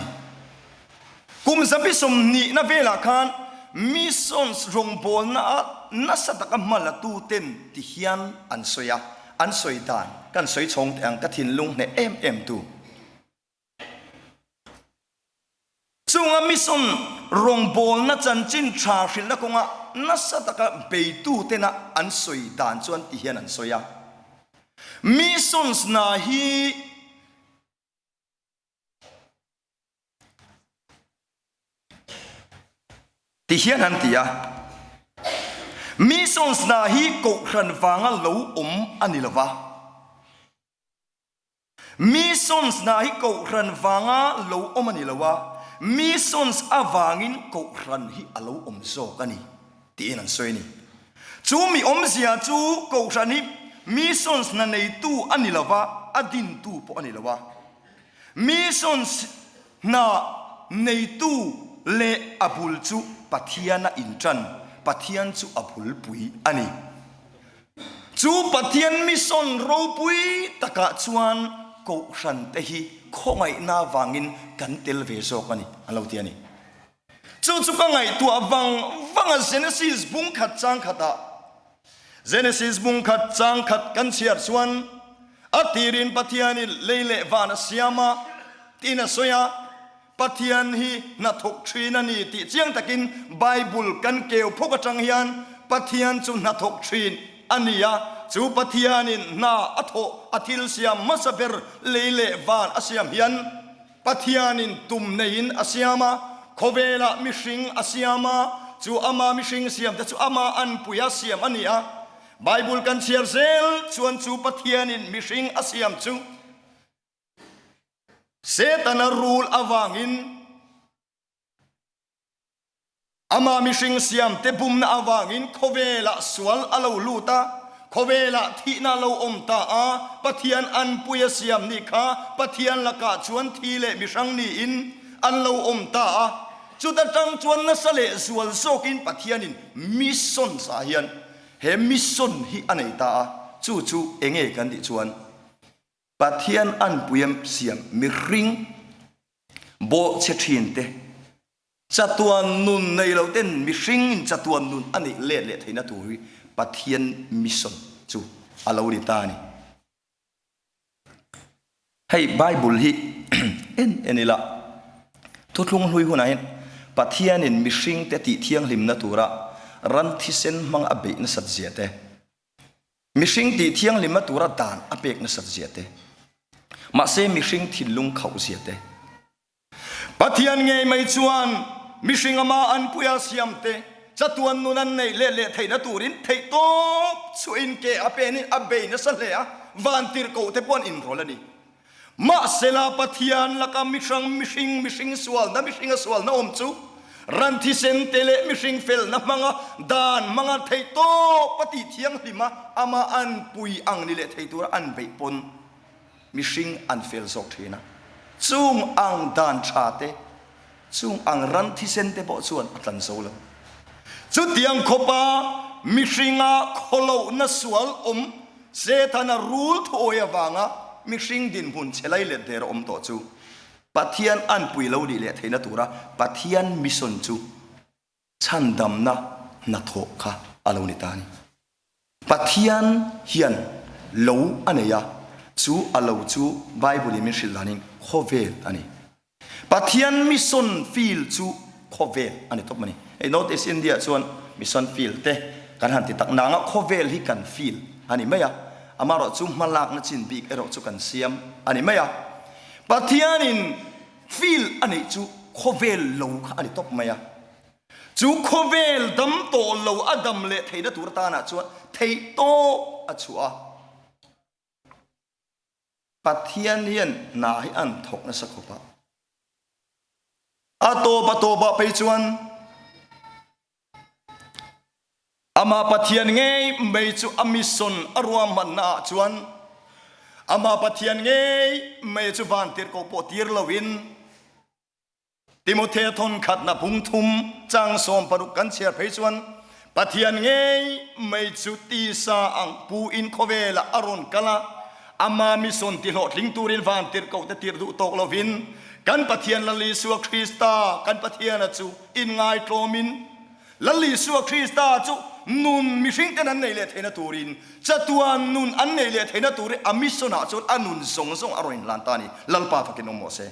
Speaker 8: Kum zabi sawmhnihna velah khan missions rawngbawlna ah nasa taka hma la tuten ti hian an sawi a, an sawi dan kan sawi chhawng teh ang ka thinlung hneh em em tu. Chunga mission rawngbawlna chanchin tha hrilhna kawnga nasa taka beitu tena an sawi dan chuan ti hian an sawi a, missions hna hi, Ti hian an ti a, Missions hna hi kohhran vanga lo awm a ni lo va. Missions hna hi kohhran vanga lo awm a ni lo a, missions avangin kohhran hi a lo awm zawk a ni, tiin an sawi a ni. Chu mi awmzia chu kohhran hi missions hna neitu a ni lo va, a dintu pawh a ni lo a. Missions hna neitu leh a bul chu Pathian a inṭan, Pathian chu a bulpui a ni. Chu Pathian mission ropui takah chuan kohhran te hi khawngaihna vangin kan tel ve zawk a ni, an lo ti a ni. Chu chu ka ngaihtuah vang vang a Genesis bung khat chang khatah Genesis bung khat chang khat kan chhiar chuan a tirin Pathianin lei leh van a siam a tiin a sawi a, Pathian hi hnathawk thin a ni tih chiang takin Bible kan keu phawk atang hian Pathian chu hnathawk thin a ni a, chu Pathianin hna a thawh a thil siam hmasa ber lei leh van a siam hian Pathianin tum neiin a siam a, khawvelah mihring a siam a, chu ama mihring siamte chu ama anpuia siam a ni a. Bible kan chhiar zel chuan chu Pathianin mihring a siam chu Setana rul avangin. Ama mihring siamte bumna avangin khawvelah sual a lo lut a, khawvelah thihna a lo awm ta a, Pathian anpuia siam nih kha Pathian lakah chuan thi leh mihrang niin an lo awm ta a. Chuta tang chuan nasa leh zual zawkin Pathianin mission sa hian he mission hi a nei ta a, chu chu enge kan tih chuan Pathian anpuia siam mihring bawhchhe thinte Chatuan nun nei lo ten mihring in chatuan nun a neih let leh theihna tur hi Pathian mission chu a lo ni ta a ni. Hei Bible hi en en ila thuthlung hlui hunah hian Pathian in mihring te tih thianghlimna tura ran thisen hmang a beih nasat zia te, mihring tih thianghlimna tura dan a pek nasat zia te, mahse mihring thinlung khauh zia te, Pathian ngei mai chuan mihring ama anpuia siamte chatuan nun an neih let leh theihna turin theihtawp chhuahin ke a penin a bei nasa hle a, vantirhkohte pawh an inrawlh a ni. Mahsela Pathian laka mihrang mihring mihring sualna mihringa sualna awm chu ran thisen te leh mihring felna hmanga dan hmanga theihtawp a tih thianghlim a, ama anpui ang ni leh thei tura an beih pawn Mihring an fel zawk thin a, chung ang dan tha te, chung ang ran thisen te pawh chuan a tlan zo lo. Chutiang khawpa mihringa khawlohna sual awm Sethana rul thuawi avanga mihring dinhmun chhe lai let der a awm tawh chu Pathian anpui lo nih leh theihna tura Pathian mission chu chhandamna hnathawh kha a lo ni ta a ni. Pathian hian lo a nei a, chu a lo chu Bible in min hrilh danin khawvel a ni. Pathian mission field chu khawvel a ni tawp a ni. Hei North East India chuan mission field te kan han ti tak nang a, khawvel hi kan field a ni mai a, amaherawhchu hmalakna chin bik erawh chu kan siam a ni mai a. Pathianin Field a neih chu khawvel lo kha a ni tawp mai a. Chu khawvel dam tawh lo a dam leh theihna tur atanah chuan theih tawp a chhuah a. Pathian hian hna hi an thawk nasa khawp a. A tawp a tawpah phei chuan Amah Pathian ngei mai chu a mission a ruahmanna ah chuan Amah Pathian ngei mai chu vantirhkoh pawh tir loin Timothea thawnkhatna phungthum chang 16 kan chhiar phei chuan Pathian ngei mai chu tisa ang pu in khawvelah a rawn kal a, Ama mission ti hlawhtling turin vantirhkoh te tir duh tawk lovin kan Pathian Lal Isua Krista kan Pathiana chu inngaithlawmin Lal Isua Krista chu nun mihringten an neih leh theihna turin, chatuan nun an neih leh theihna turin a mission-ah chuan a nun zawng zawng a rawn inhlan ta a ni. Lalpa fakin awm rawh se.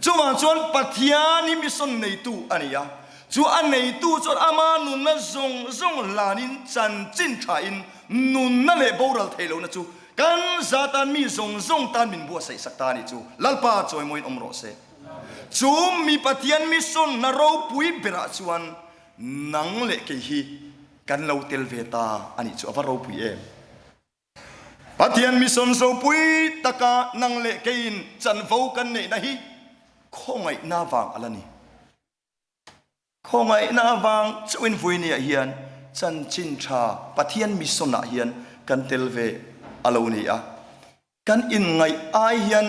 Speaker 8: Chuvang chuan Pathian hi mission neitu a ni a, chu a neitu chuan ama nunna zawng zawng hlanin chanchin thain nunna leh boral theih lohna chu kan za tan mi zawng zawng tan min buatsaih sak ta a ni chu. Lalpa chawimawiin awm rawh se. Chu mi Pathian mission na ropui berah chuan nang leh kei hi kan lo tel ve ta a nih chu a va ropui em. Pathian mission ropui taka nang leh keiin chanvo kan neihna hi khawngaihna vang a la ni. Khawngaihna avang chauhin vawinia hian chanchin tha Pathian mission ah hian kan tel ve a lo ni a. Kan inngaih ai hian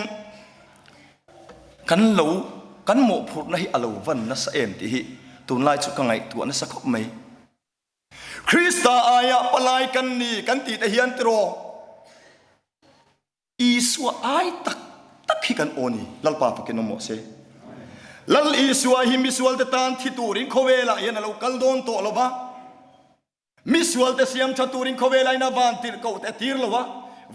Speaker 8: kan lo kan mawhphurhna hi a lo van nasa em tih hi tunlai chu ka ngaihtuah nasa khawp mai. Krista aia palai kan ni kan tih te hian tiraw Isua ai tak tak hi kan aw ni. Lalpa fakin awm rawh se. Lal Isua hi misualte tan thi turin khawvelah hian a lo kal dawn tawh lo va. Misualte siam tha turin khawvel aina van tirhkoh te a tir lo a,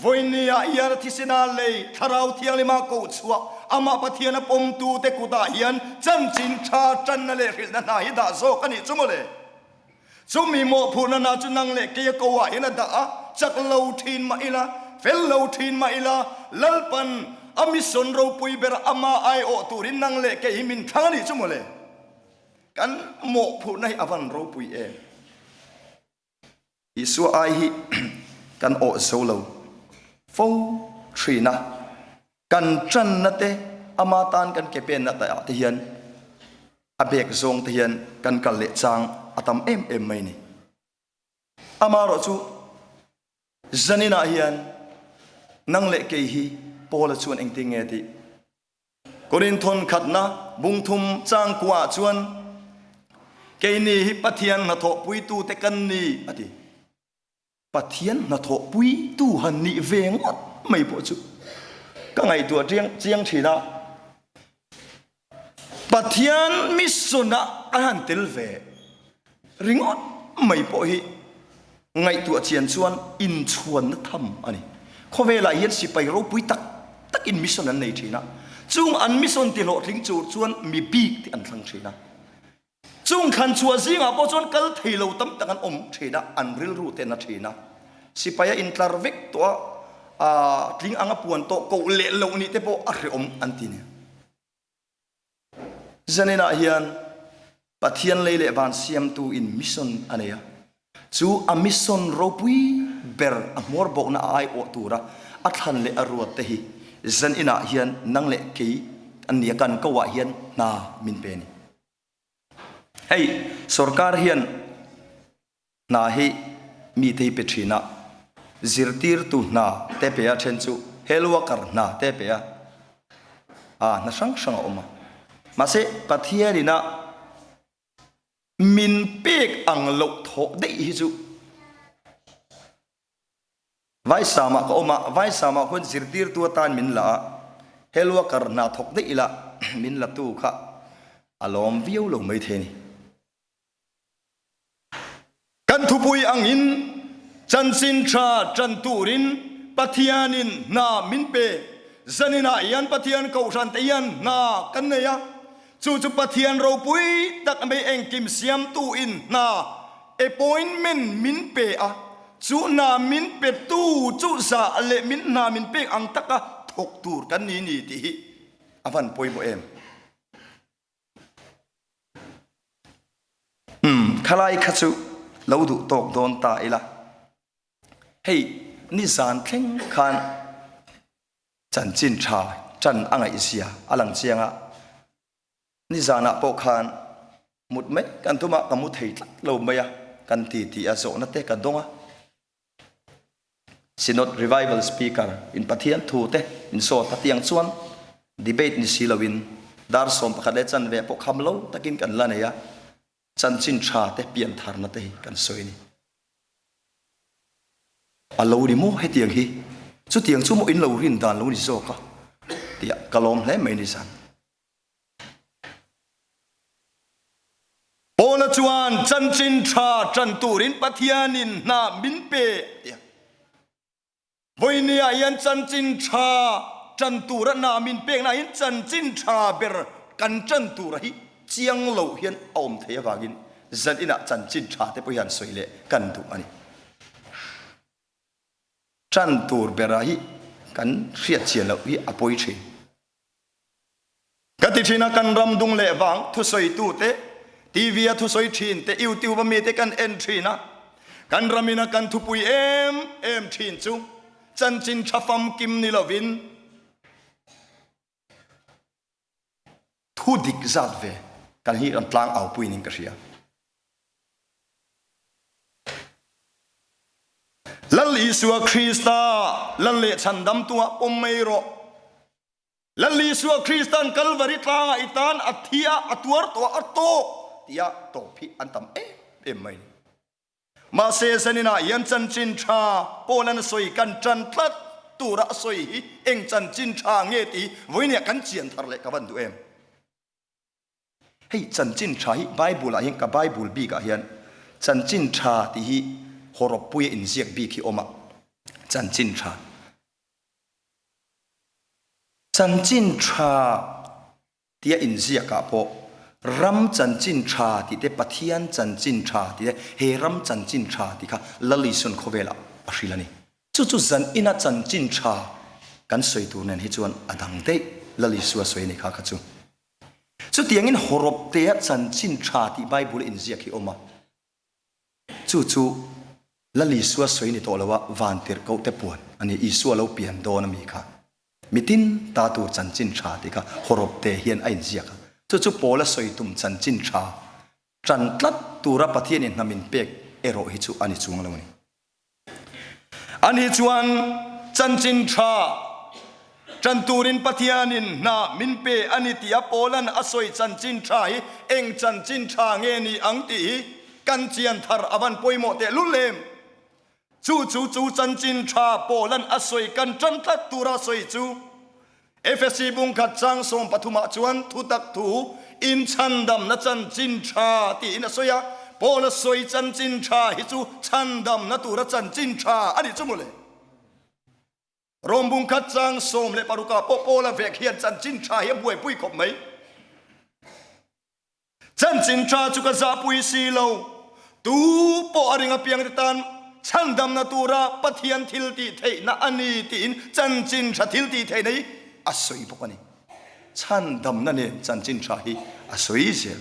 Speaker 8: vawinia iar thisena lei Thlarau Thianghlima koh chhuah amah Pathian a pawmtute kutah hian chanchin tha tanna leh hrilhna hna hi dah zawk a nih chu mawle. Chumi mawhphurhna hna chu nang leh keia ko ah hian a dah a, chak lo thin mah ila, fel lo thin mah ila, Lalpan a mission ropui ber amah aiawh turin nang leh kei hi min thlang a nih chu mawle. Kan mawhphurhna hi a van ropui em? Isua ai hi kan awh zo lo fo thin a, kan tanna te, ama tan kan ke penna te ah te hian A bek zawng te hian kan kal leh chang a tam em em mai ni. Amaherawhchu zaninah hian nang leh kei hi Paula chuan engtin nge tih? Korinthon khatna bungthum changkuaah chuan keini hi Pathian hnathawhpuitute kan ni a ti. Pathian hnathawhpuitu han nih ve ngawt mai pawh chu ka ngaihtuah chiang chiang thin a. Pathian mission-ah a han tel ve ringawt mai pawh hi ngaihtuah chian chuan inchhuanna tham a ni. Khawvelah hian sipai ropui tak takin mission an nei thin a, chung an mission tihlawhtling tur chuan mi bik te an thlang thin a. Chung thlan chhuah zingah pawh chuan kal thei lo tam tak an awm thin a, an rilru te na thin a. Sipai a intlar vek tawh a, aa tling anga puan tawh koh leh loh nih te pawh a hrehawm an ti nia. Zaninah hian Pathian lei leh van siamtu in mission a nei a, chu a mission ropui ber a hmuar bawkna a aiawh tura a thlan leh a ruat te hi zaninah hian nang leh kei an nia kan ko ah hian hna min pe a ni. Hei sorkar hian hna hi mite hi pe thin a, zirtirtu hna te pe a, then chu health worker hna te pe a, aa hna hrang hrang a awm a. Mahse Pathianin a min pek ang loh thawh daih hi chu Vaisama ka awm a, Vaisama khuan zirtirtu atan min la a, health worker hna thawk daih ila min la tu kha a lawm viau lo maithei a ni. Kan thupui angin chanchin tha tan turin Pathianin hna min pe. Zaninah hian Pathian Kohhran te hian hna kan nei a, chu chu Pathian ropui tak mai engkim siamtuin hna appointment min pe a, Chu hna min petu chu zah leh min hna min pek ang taka thawk tur kan ni ni tih hi a van pawimawh em? Umm, khalai kha chu lo duh tawk dawn ta ila. Hei, nizan thleng khan chanchin tha tan a ngaihzia a lang chiang a. Nizanah pawh khan mut mai kan tum a, ka mu thei tlat lo mai a, kan ti tih a zawhna te ka dawng a. Synod Revival Speaker in Pathian thu te in sawt a tiang chuan debate ni si loin dar 11 leh chanve pawh kham lo takin kan la nei a, chanchin tha te piantharna te hi kan sawi a ni. A lo ni maw hetiang hi? Chutiang chu maw in lo rin dan lo ni zawk a? Tia ka lawm hle mai nizan. Paula chuan chanchin tha tan turin Pathianin hna min pe a ti a. Vawinia hian chanchin tha tan tura hna min pekna hian chanchin tha ber kan tan tura hi chiang lo hian a awm thei avangin zaninah chanchin tha te pawh hian sawi leh kan duh a ni. Tan tur bera hi kan hriat chian loh hi a pawi thin. Ka ti thin a, kan ram dung leh vang thusawitute, TV a thusawi thin te, YouTube a mite kan en thin a, kan ramin a kan thupui em em thin chu chanchin tha famkim ni lovin thu dik zat ve kan hi kan tlang au pui ning ka hria. Lal Isua Krista Lal leh Chhandamtu ah pawm mai rawh. Lal Isua Kristan Kalvari tlangah i tan a thi a, a tuar tawh a, a tawk tia tawp hi an tam em em mai. Mahse zaninah hian chanchin tha Paul-an a sawi kan tan tlat tura a sawi hi eng chanchin tha nge tih vawinia kan chian thar leh ka van duh em. Hei chanchin tha hi Bible ah hian ka Bible bik ah hian chanchin tha tih hi hawrawppuia inziak bik hi awm a, chanchin tha. Chanchin tha tia inziakah pawh ram chanchin tha tih te, Pathian chanchin tha tih te, he ram chanchin tha tih kha Lal Isuan khawvelah a hrilh a ni. Chu chu zan ina chanchin tha kan sawi tur nen hi chuan a dang daih Lal Isua sawi a ni kha kha chu. Chutiangin hawrawptea chanchin tha tih Bible a inziak hi awm a. Chu chu Lal Isua sawi ni tawh lo a, van tirhkoh te puan a ni. Isua lo pian dawn a mi kha. Mitin ta tur chanchin tha tih kha hawrawp te hian a inziak a. Chu chu Paula sawi tum chanchin tha tan tlat tura Pathianin hna min pek erawh hi chu a ni chuang lo a ni. Ani chuan chanchin tha tan turin Pathianin hna min pe a ni tia Paula'n a sawi chanchin tha hi eng chanchin tha nge ni ang tih hi kan chian thar a van pawimawh tehlul em? Chu chu chu chanchin tha Paula'n a sawi kan tan tlat tura sawi chu Efesi bungkhat chang 13 ah chuan thutak thu inchhandamna chanchin tha tiin a sawi a, Paula sawi chanchin tha hi chu chhandamna tura chanchin tha a ni chu mawle. Rom bungkhat chang 16 ah pawh Paula vek hian chanchin tha hi a buaipui khawp mai. Chanchin tha chu ka zahpui si lo. Tu pawh a ring apiangte tan chhandamna tura Pathian thil tih theihna a ni tiin chanchin tha thil tih theihna hi a sawi bawk a ni. Chhandamna nen chanchin tha hi a sawi zel.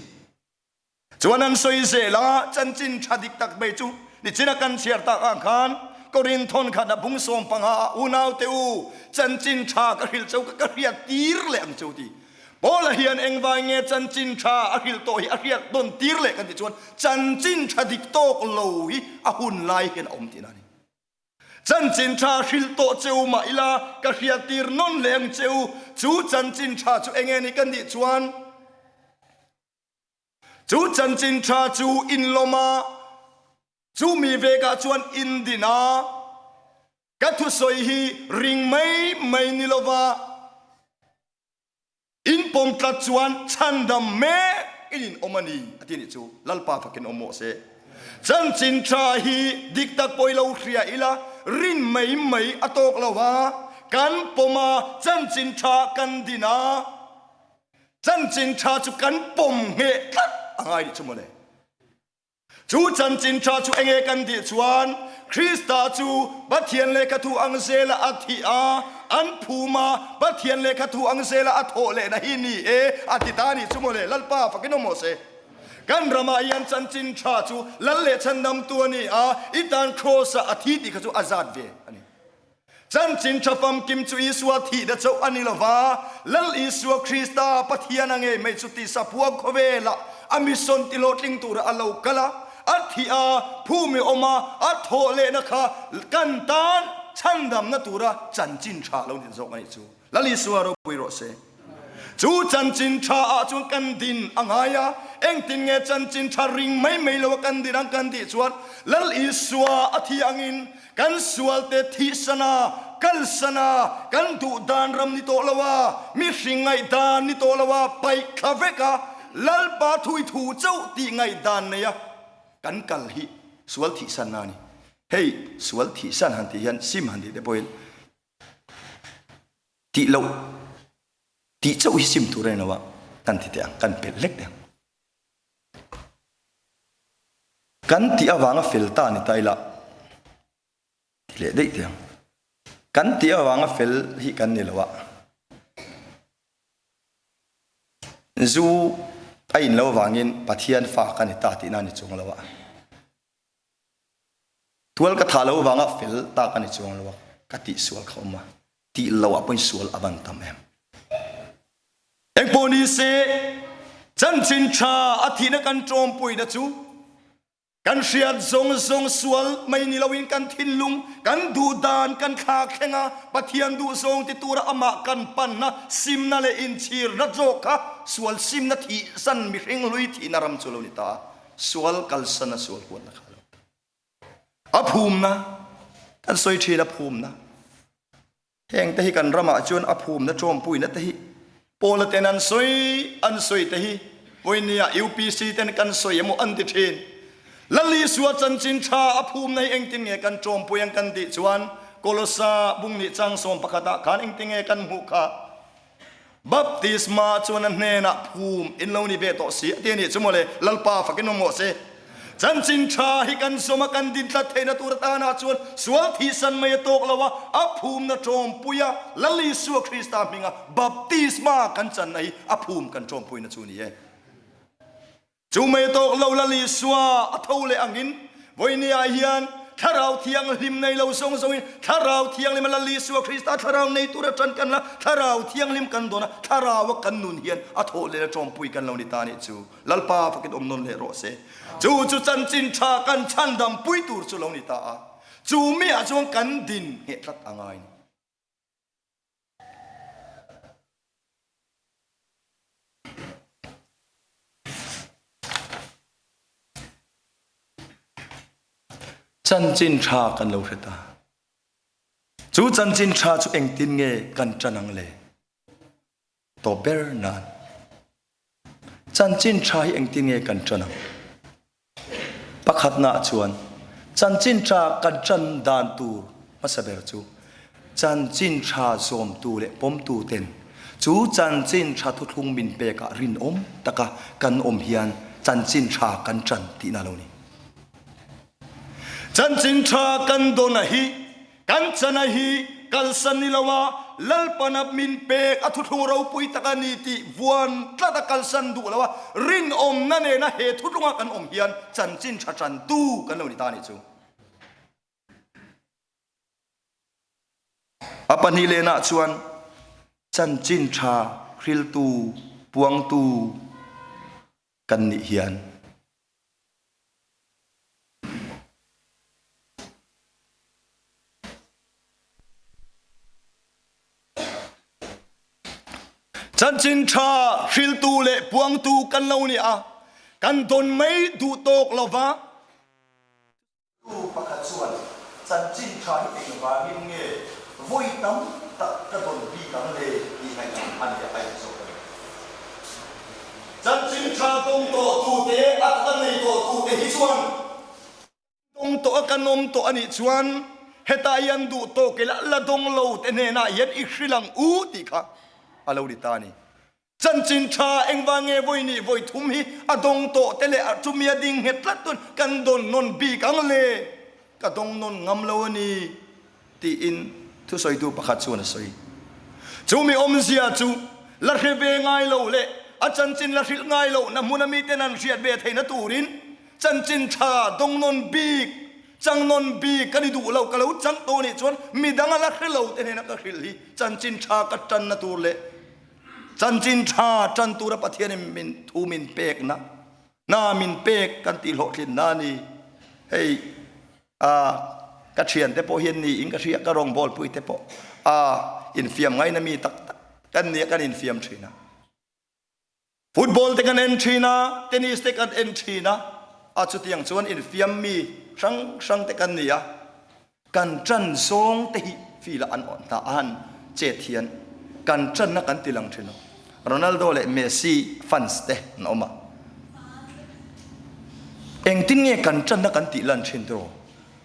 Speaker 8: Chuan an sawi zel a, chanchin tha dik tak mai chu nichina kan chhiar tak ah khan Korinth thawnkhat a bung 15 ah unaute u chanchin tha ka hrilh cheu ka ka hriat tir leh ang cheu ti. Paula hian engvai nge chanchin tha a hrilh tawh hi a hriat dawn tir leh kan tih chuan chanchin tha dik tawk lo hi a hun lai hian a awm tihna a ni. Chanchin tha hrilh tawh cheu mah ila ka hriat tir nawn leh ang cheu, chu chanchin tha chu enge ni kan tih chuan chu chanchin tha chu inlawm a, chu mi vekah chuan indin a, ka thusawi hi ring mai mai ni lova, In pawm tlat chuan chhandam mek in in awm a ni a ti nih chu. Lalpa fakin awm mawh se. Chanchin tha hi dik tak pawh i lo hria ila rin mai mai a tawk lo a, kan pawm a, chanchin tha kan din a, chanchin tha chu kan pawm ngheh tlat a ngai nih chu mawle. Chu chanchin tha chu enge kan tih chuan Krista chu Pathian lehkha thu ang zela a thih a, an phum a, Pathian lehkha thu ang zela a thawh lehna hi ni e a ti ta nih chu mawle. Lalpa fakin awm rawh se. Kan ramah hian chanchin tha chu Lal leh chhandamtu a ni a, i tan Kraws-ah a thi tih kha chu a zat ve a ni. Chanchin tha famkim chu Isua thihna chauh a ni lo va, Lal Isua Krista Pathian a ngei mai chu tisa phuang khawvelah a mission tihlawhtling tura a lo kal a, a thih a, phumi awm a, a thawh lehna kha kan tan chhandamna tura chanchin tha lo ni zawk a nih chu. Lal Isua ropui rawh se. Chu chanchin tha ah chuan kan din a ngai a, engtin nge chanchin tha ring mai mai lo a kan din ang kan tih chuan Lal Isua a thi angin kan sual te thihsan a, kalsan a, kan duh dan ram ni tawh lo a, mihring ngaihdan ni tawh lo a, paih thla vek a, Lalpa thui thu chauh tih ngaihdan nei a kan kal hi sual thihsan a ni. Hei sual thihsan han tih hian sim han tih te pawhin Tih loh tih chauh hi sim tur a ni lo a, kan ti teh ang, kan pelh hlek teh ang. Kan tih avanga fel ta ni ta ila ti leh daih teh ang. Kan tih avanga fel hi kan ni lo a, zu a in lo avangin Pathian fa ka ni ta tihna a ni chuang lo a. Tual ka tha lo vanga fel tak a ni chuang lo a, ka tih sual kha awm a, tih lo ah pawhin sual a van tam em. Engpawh ni se, chanchin tha a thihna kan tawmpuina chu kan hriat zawng zawng sual mai ni loin kan thinlung, kan duh dan kan thlak thleng a, Pathian duh zawng ti tura amah kan panna simna leh inchhirna zawk kha sual simna thihsan mihring hlui thihna ram chu lo ni ta a. Sual kalsan a sual huatna kha lo a phumna kan sawi thin a phumna heng te hi kan ramah chuan a phumna tawmpuina te hi Paula ten an sawi an sawi te hi vawinia UPC ten kan sawi emaw an ti thin Lal Isua chanchin tha a phumna hi engtin nge kan tawmpui ang kan tih chuan Kolosa bung nih chang 11 ah khan engtin nge kan hmuh kha Baptisma chuan a hnenah phum in lo ni ve tawh si a ti a nih chu mawle, Lalpa fakin awm rawh se. Chanchin tha hi kan zawm a, kan din tlat theihna tur atanah chuan sual thihsan mai a tawk lo a, a phumna tawmpuia Lal Isua Krista hminga baptisma kan channa hi a phum kan tawmpuina chu a ni e. Chu mai tawk lo Lal Isua a tho leh angin vawinia hian Thlarau Thianghlim nei lo zawng zawngin Thlarau Thianghlim a Lal Isua Krista Thlarau nei tura tan kan la, Thlarau Thianghlim kan dawn a, Thlaraua kan nun hian a thawh leh a tawmpui kan lo ni ta nih chu. Lalpa fakin awm nawn leh rawh se. Chu chu chanchin tha kan chhandam pui tur chu lo ni ta a, chu miah chuan kan din ngheh tlat a ngai ni. Chanchin tha kan lo hre ta. Chu chanchin tha chu engtin nge kan ṭan ang le? Tawp ber nan. Chanchin tha hi engtin nge kan ṭan ang? Pakhatnaah chuan chanchin ṭha kan ṭan dan tur hmasa ber chu chanchin ṭha zawmtu leh pawmtu ten chu chanchin ṭha thuthlung min pekah rinawm taka kan awm hian chanchin ṭha kan ṭan tihna lo ni. Chanchin ṭha kan dawn a hi Kan chana hi kalsan ni lo a, Lalpana min pek a thuthlung ropui tak a ni tih vuan tlat a kalsan duh lo a, rinawmna nena he thuthlunga kan awm hian chanchin tha tantu kan lo ni ta a nih chu. A pahnih lenah chuan chanchin tha hriltu, puangtu kan nih hian Chanchin ṭha hriltu leh puangtu kan lo ni a, kan don mai duh tawk lo va.
Speaker 10: Tu pakhat chuan, Chanchin ṭha hi engvangin nge vawi tam tak ka don bik ang le tih ngaihtuah a ni a inzawt a ni.
Speaker 8: Chanchin ṭha dawng tawhtute, a taka nei tawhtute hi chuan dawng tawh a kan awm tawh a nih chuan hetah hian duh tawk ila la dawng lo te hnenah hian i hrilh ang u tih kha a lo ni ta a ni. Chanchin ṭha engvang nge vawi nih vawi thum hi a dawng tawh te leh a chumi a ding nghet tlat tun kan dawn nawn bik ang le, ka dawng nawn ngam lo a ni tiin thusawitu pakhat chuan a sawi. Chumi awmzia chu la hre ve ngai lo leh a chanchin la hrilh ngai lohna hmuna miten an hriat ve theihna turin chanchin ṭha dawng nawn bik, chang nawn bik ka ni duh lo, ka lo chang tawh nih chuan midang a la hre lo te hnena ka hrilh hi chanchin ṭha ka tanna tur leh Chanchin tha tan tura Pathianin min thu min pekna, hna min pek kan tih hlawhtlinna a ni. Hei a ka thiante pawh hian niin ka hria, ka rawngbawlpui te pawh a infiam ngaina mi tak tak kan nia kan infiam thin a. Football te kan en thin a, tennis te kan en thin a, a chutiang chuan infiam mi hrang hrang te kan ni a. Kan ṭan zawng te hi field ah an awh hna a han chet hian kan ṭanna kan ti lang ṭhin lo. Ronaldo leh Messi fans te an awm a. Engtin nge kan ṭanna kan tih lan ṭhin tiraw?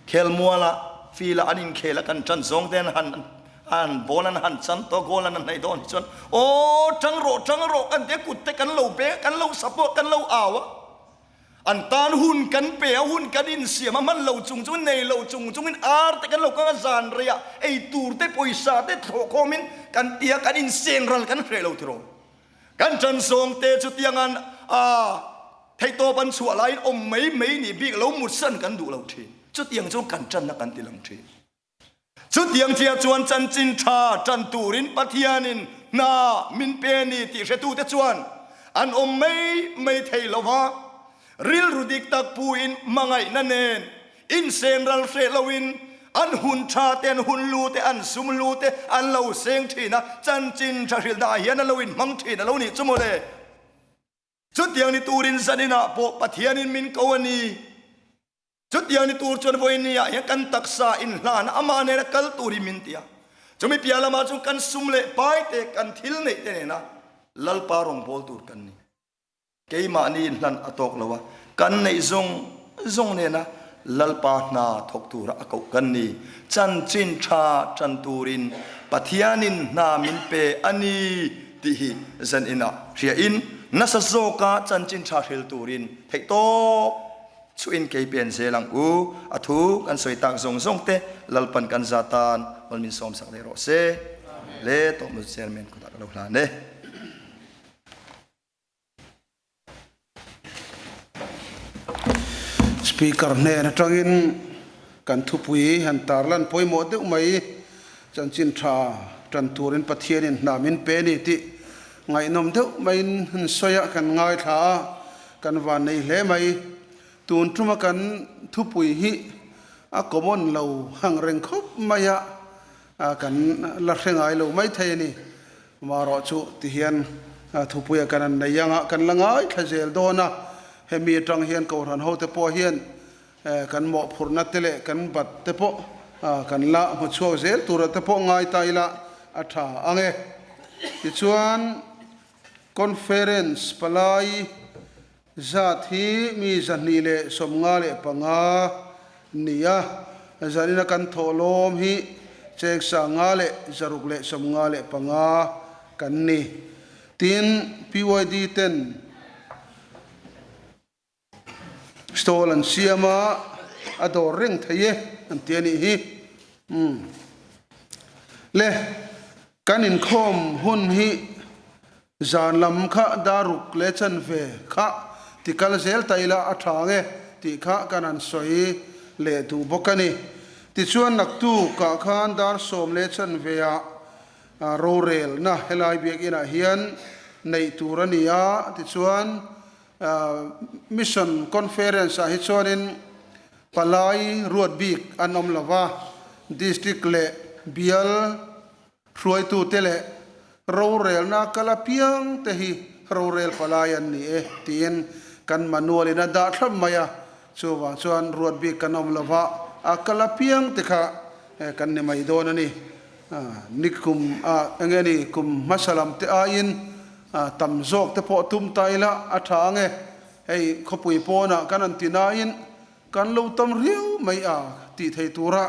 Speaker 8: Khelmual ah field ah an inkhel a kan ṭan zawng te an han an ball an han chan tawh goal an han hnaih dawn hi chuan aw ṭang rawh ṭang rawh kan ti a kut te kan lo beng a kan lo support kan lo au a. An tan hun kan pe a, hun kan insiam a, hman lo chung chungin, nei lo chung chungin ar te kan lo kang a, zan reiah ei tur te, pawisa te thlawh khawmin kan ti a, kan inseng ral kan hreh lo tiraw. Kan ṭan zawng te chu tiangan a theihtawp an chhuah laiin awm mai mai nih bik lo mutsan kan duh lo ṭhin. Chutiang chuan kan ṭanna kan ti lang ṭhin. Chutiang chiah chuan chanchin tha tan turin Pathianin hna min pe a ni tih hretute chuan an awm mai mai thei lo va. Rilru dik tak puin hmangaihna nen insen ral hreh loin an hun tha te, an hun lu te, an sum lu te an lo seng thin a, chanchin tha hrilhnaah hian a lo inhmang thin a lo nih chu mawle. Chutiang ni turin zaninah pawh Pathianin min ko a ni. Chutiang ni tur chuan vawinia hian kan taksa inhlan amah nena kal turin min ti a. Chumi piah lamah chuan kan sum leh pai te, kan thil neih te nena Lalpa rawngbâwl tur kan ni. Keimahni inhlan a tawk lo a, kan neih zawng zawng nena Lalpa hna thawk tura a koh kan ni. Chanchin tha tan turin Pathianin hna min pe a ni tih hi zaninah hriain nasa zawka chanchin tha hril turin theihtawp Chuin kei pen zel ang u, a thu kan sawi tak zawng zawng te Lalpan kan za tan mal min sawm sak leh rawh se. Le tawh mu chairman kutah ka lo hlan e.
Speaker 1: Speaker hnen atangin. Kan thupui han tarlan pawimawh deuh mai chanchin tha tan turin Pathianin hna min pe a ni tih ngaihnawm deuh maiin han sawi a, kan ngaithla a, kan van nei hle mai. Tun tuma kan thupui hi a common lo hang reng khawp mai a, kan la hre ngai lo mai thei a ni. Marawh chu ti hian thupuia kan an nei anga kan la ngaithla zel dawn a, hemi atang hian Kohhran hote pawh hian kan mawhphurhna te leh kan bat te pawh kan la hmu chhuak zel tura te pawh ngai ta ila a tha ang e. Tichuan Conference palai Zat hi mi 255 ni a, zanina kan thawhlawm hi cheng 5,655 kan ni. Tin, PYD ten stall an siam a, a dawr reng thei e an ti a nih hi. Umm. Le, kan inkhawm hun hi Zan lam kha daruk leh chanve kha ti kal zel ta ila a tha nge tih kha kan han sawi leh duh bawk a ni. Tichuan naktuk ah khan dar sawm leh chanve ah rorelna helai biakinn ah hian neih tur a ni a, tichuan Mission Conference ah hi chuanin palai ruat bik an awm lova, District leh bial Hruaitute leh rorelna kal apiang te hi rorel palai an ni e tiin kan manual in a dah thlap mai a, chuvang chuan ruat bik kan awm lova a kal apiang te kha kan ni mai dawn a ni. Ni kum eng nge ni kum hmasa lam te aiin tam zawk te pawh tum ta ila a tha ang e, hei khawpui pawnah kan an ti nain Kan lo tam riau mai a tih thei tura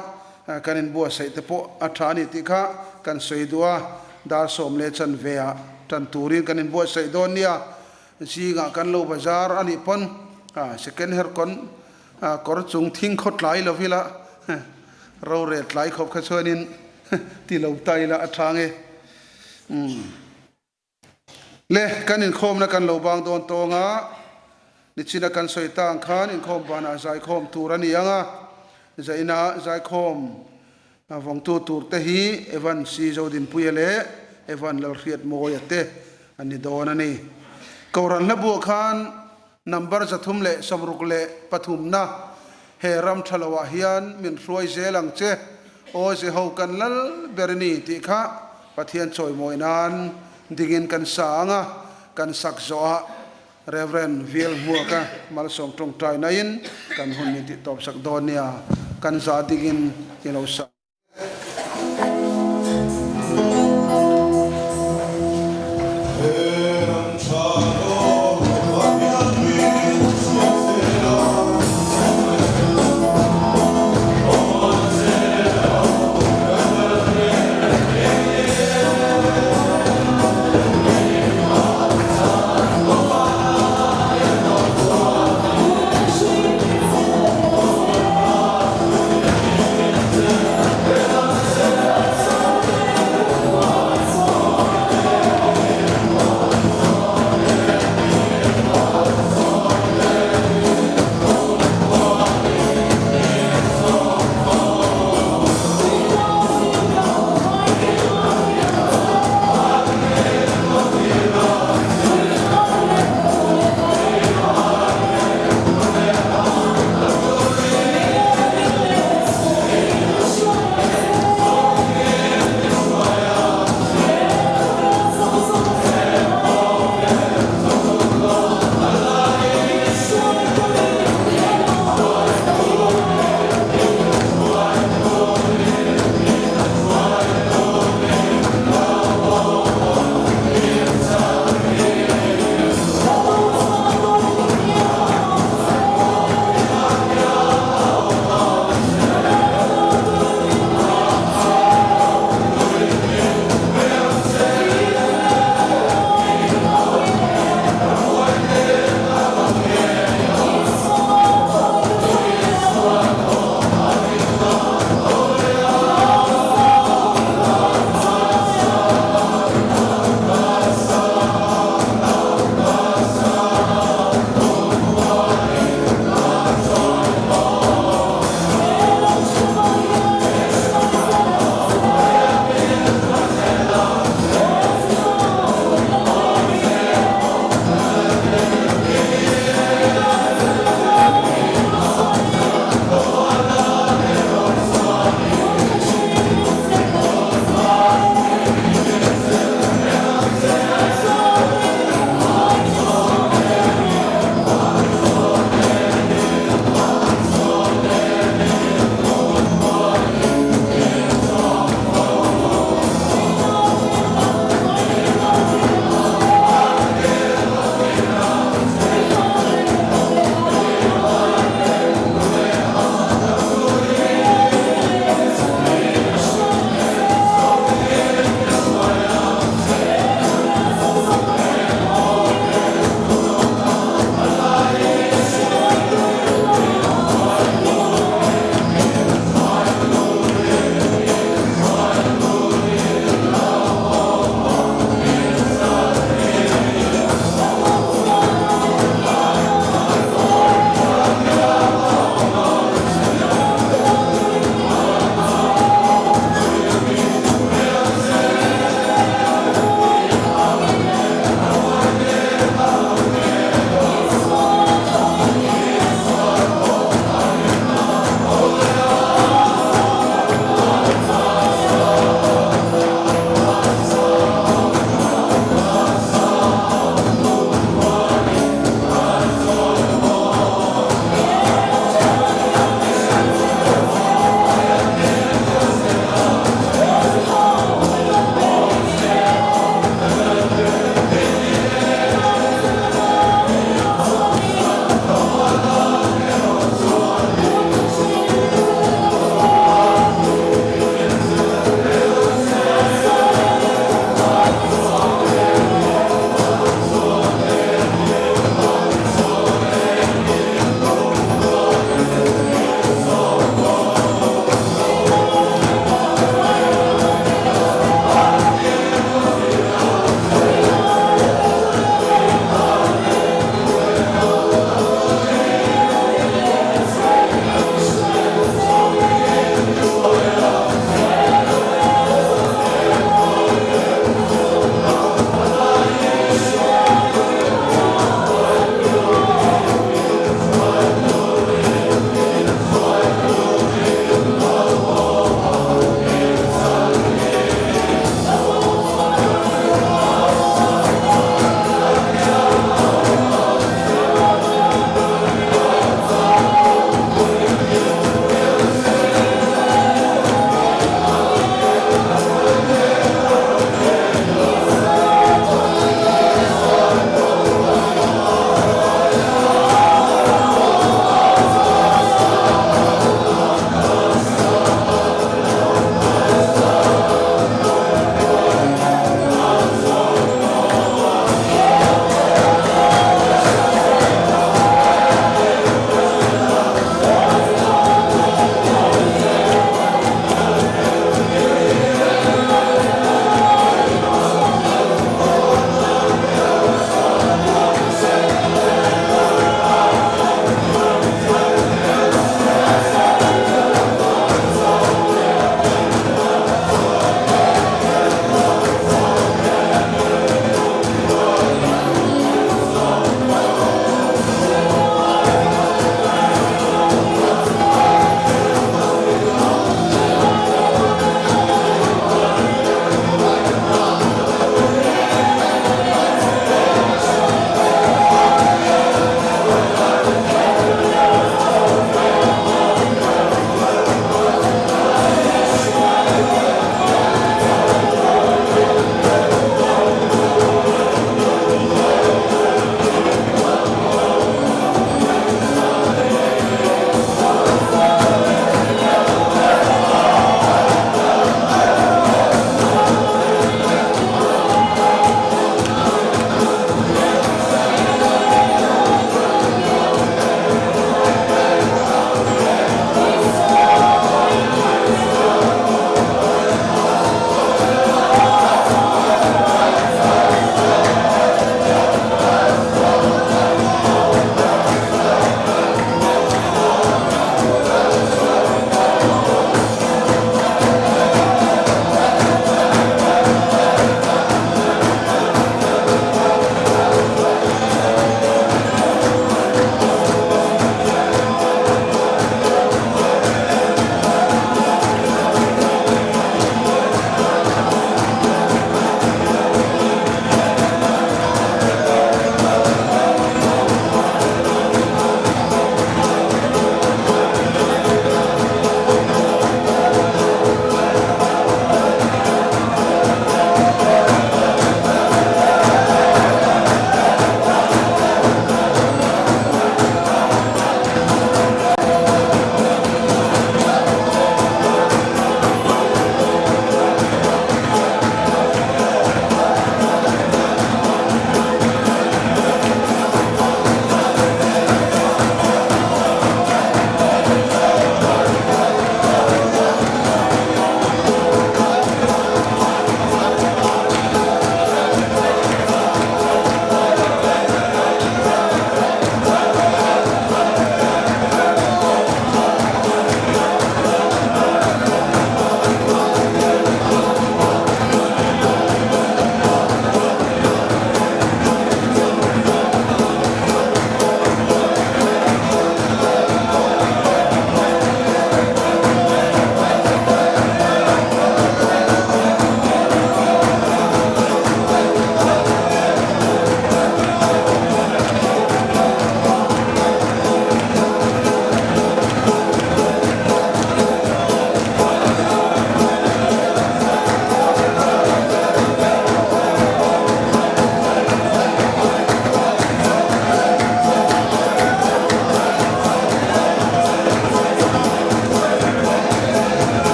Speaker 1: kan inbuatsaih te pawh a tha a ni tih kha kan sawi duh a, dar sawm leh chanve ah tan turin kan inbuatsaih dawn nia, zingah kan lo bazar a nih pawn second hand kawn kawr chung thing khaw tlai lo ila rorel tlai khawp kha chuanin ti lo ta ila a tha nge. Le, kan inkhawmna kan lo bang dawn tawng a, nichina kan sawi ta ang khan inkhawm banah zaikhawm tur a ni ang a, zaina zaikhawm vawngtu tur te hi Evan C. Zodinpuia leh Evan Lalhriatmawia te an ni dawn a ni. Kohhran hlabuah khan Number 363 na he ram tha lo ah hian min hruai zel ang che aw Jeho kan lal ber i ni tih kha Pathian chawimawi nan dingin kan sa ang a, kan sak zawh ah Rev. Viel Hmuaka malsawm tawngtai na in kan hun min tih tawp sak dawn nia kan za dingin i lo sa.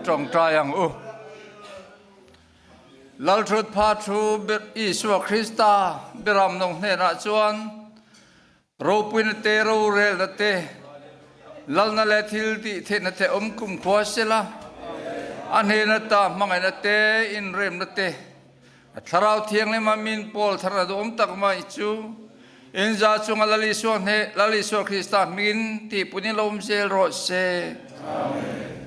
Speaker 11: Tawngtai ang u. Lalthut pha thu Isua Krista Beram no hnenah chuan ropuina te rorelna te lalna leh thil tih theihna te awm kumkhua sela, a hnena ta hmangaihna te inremna te A Thlarau Thianghlim a min pawl thar a duhawm tak mai chu in za chunga Lal Isua hneh Lal Isua Krista hmingin tihpun in lo awm zel rawh se. Amen.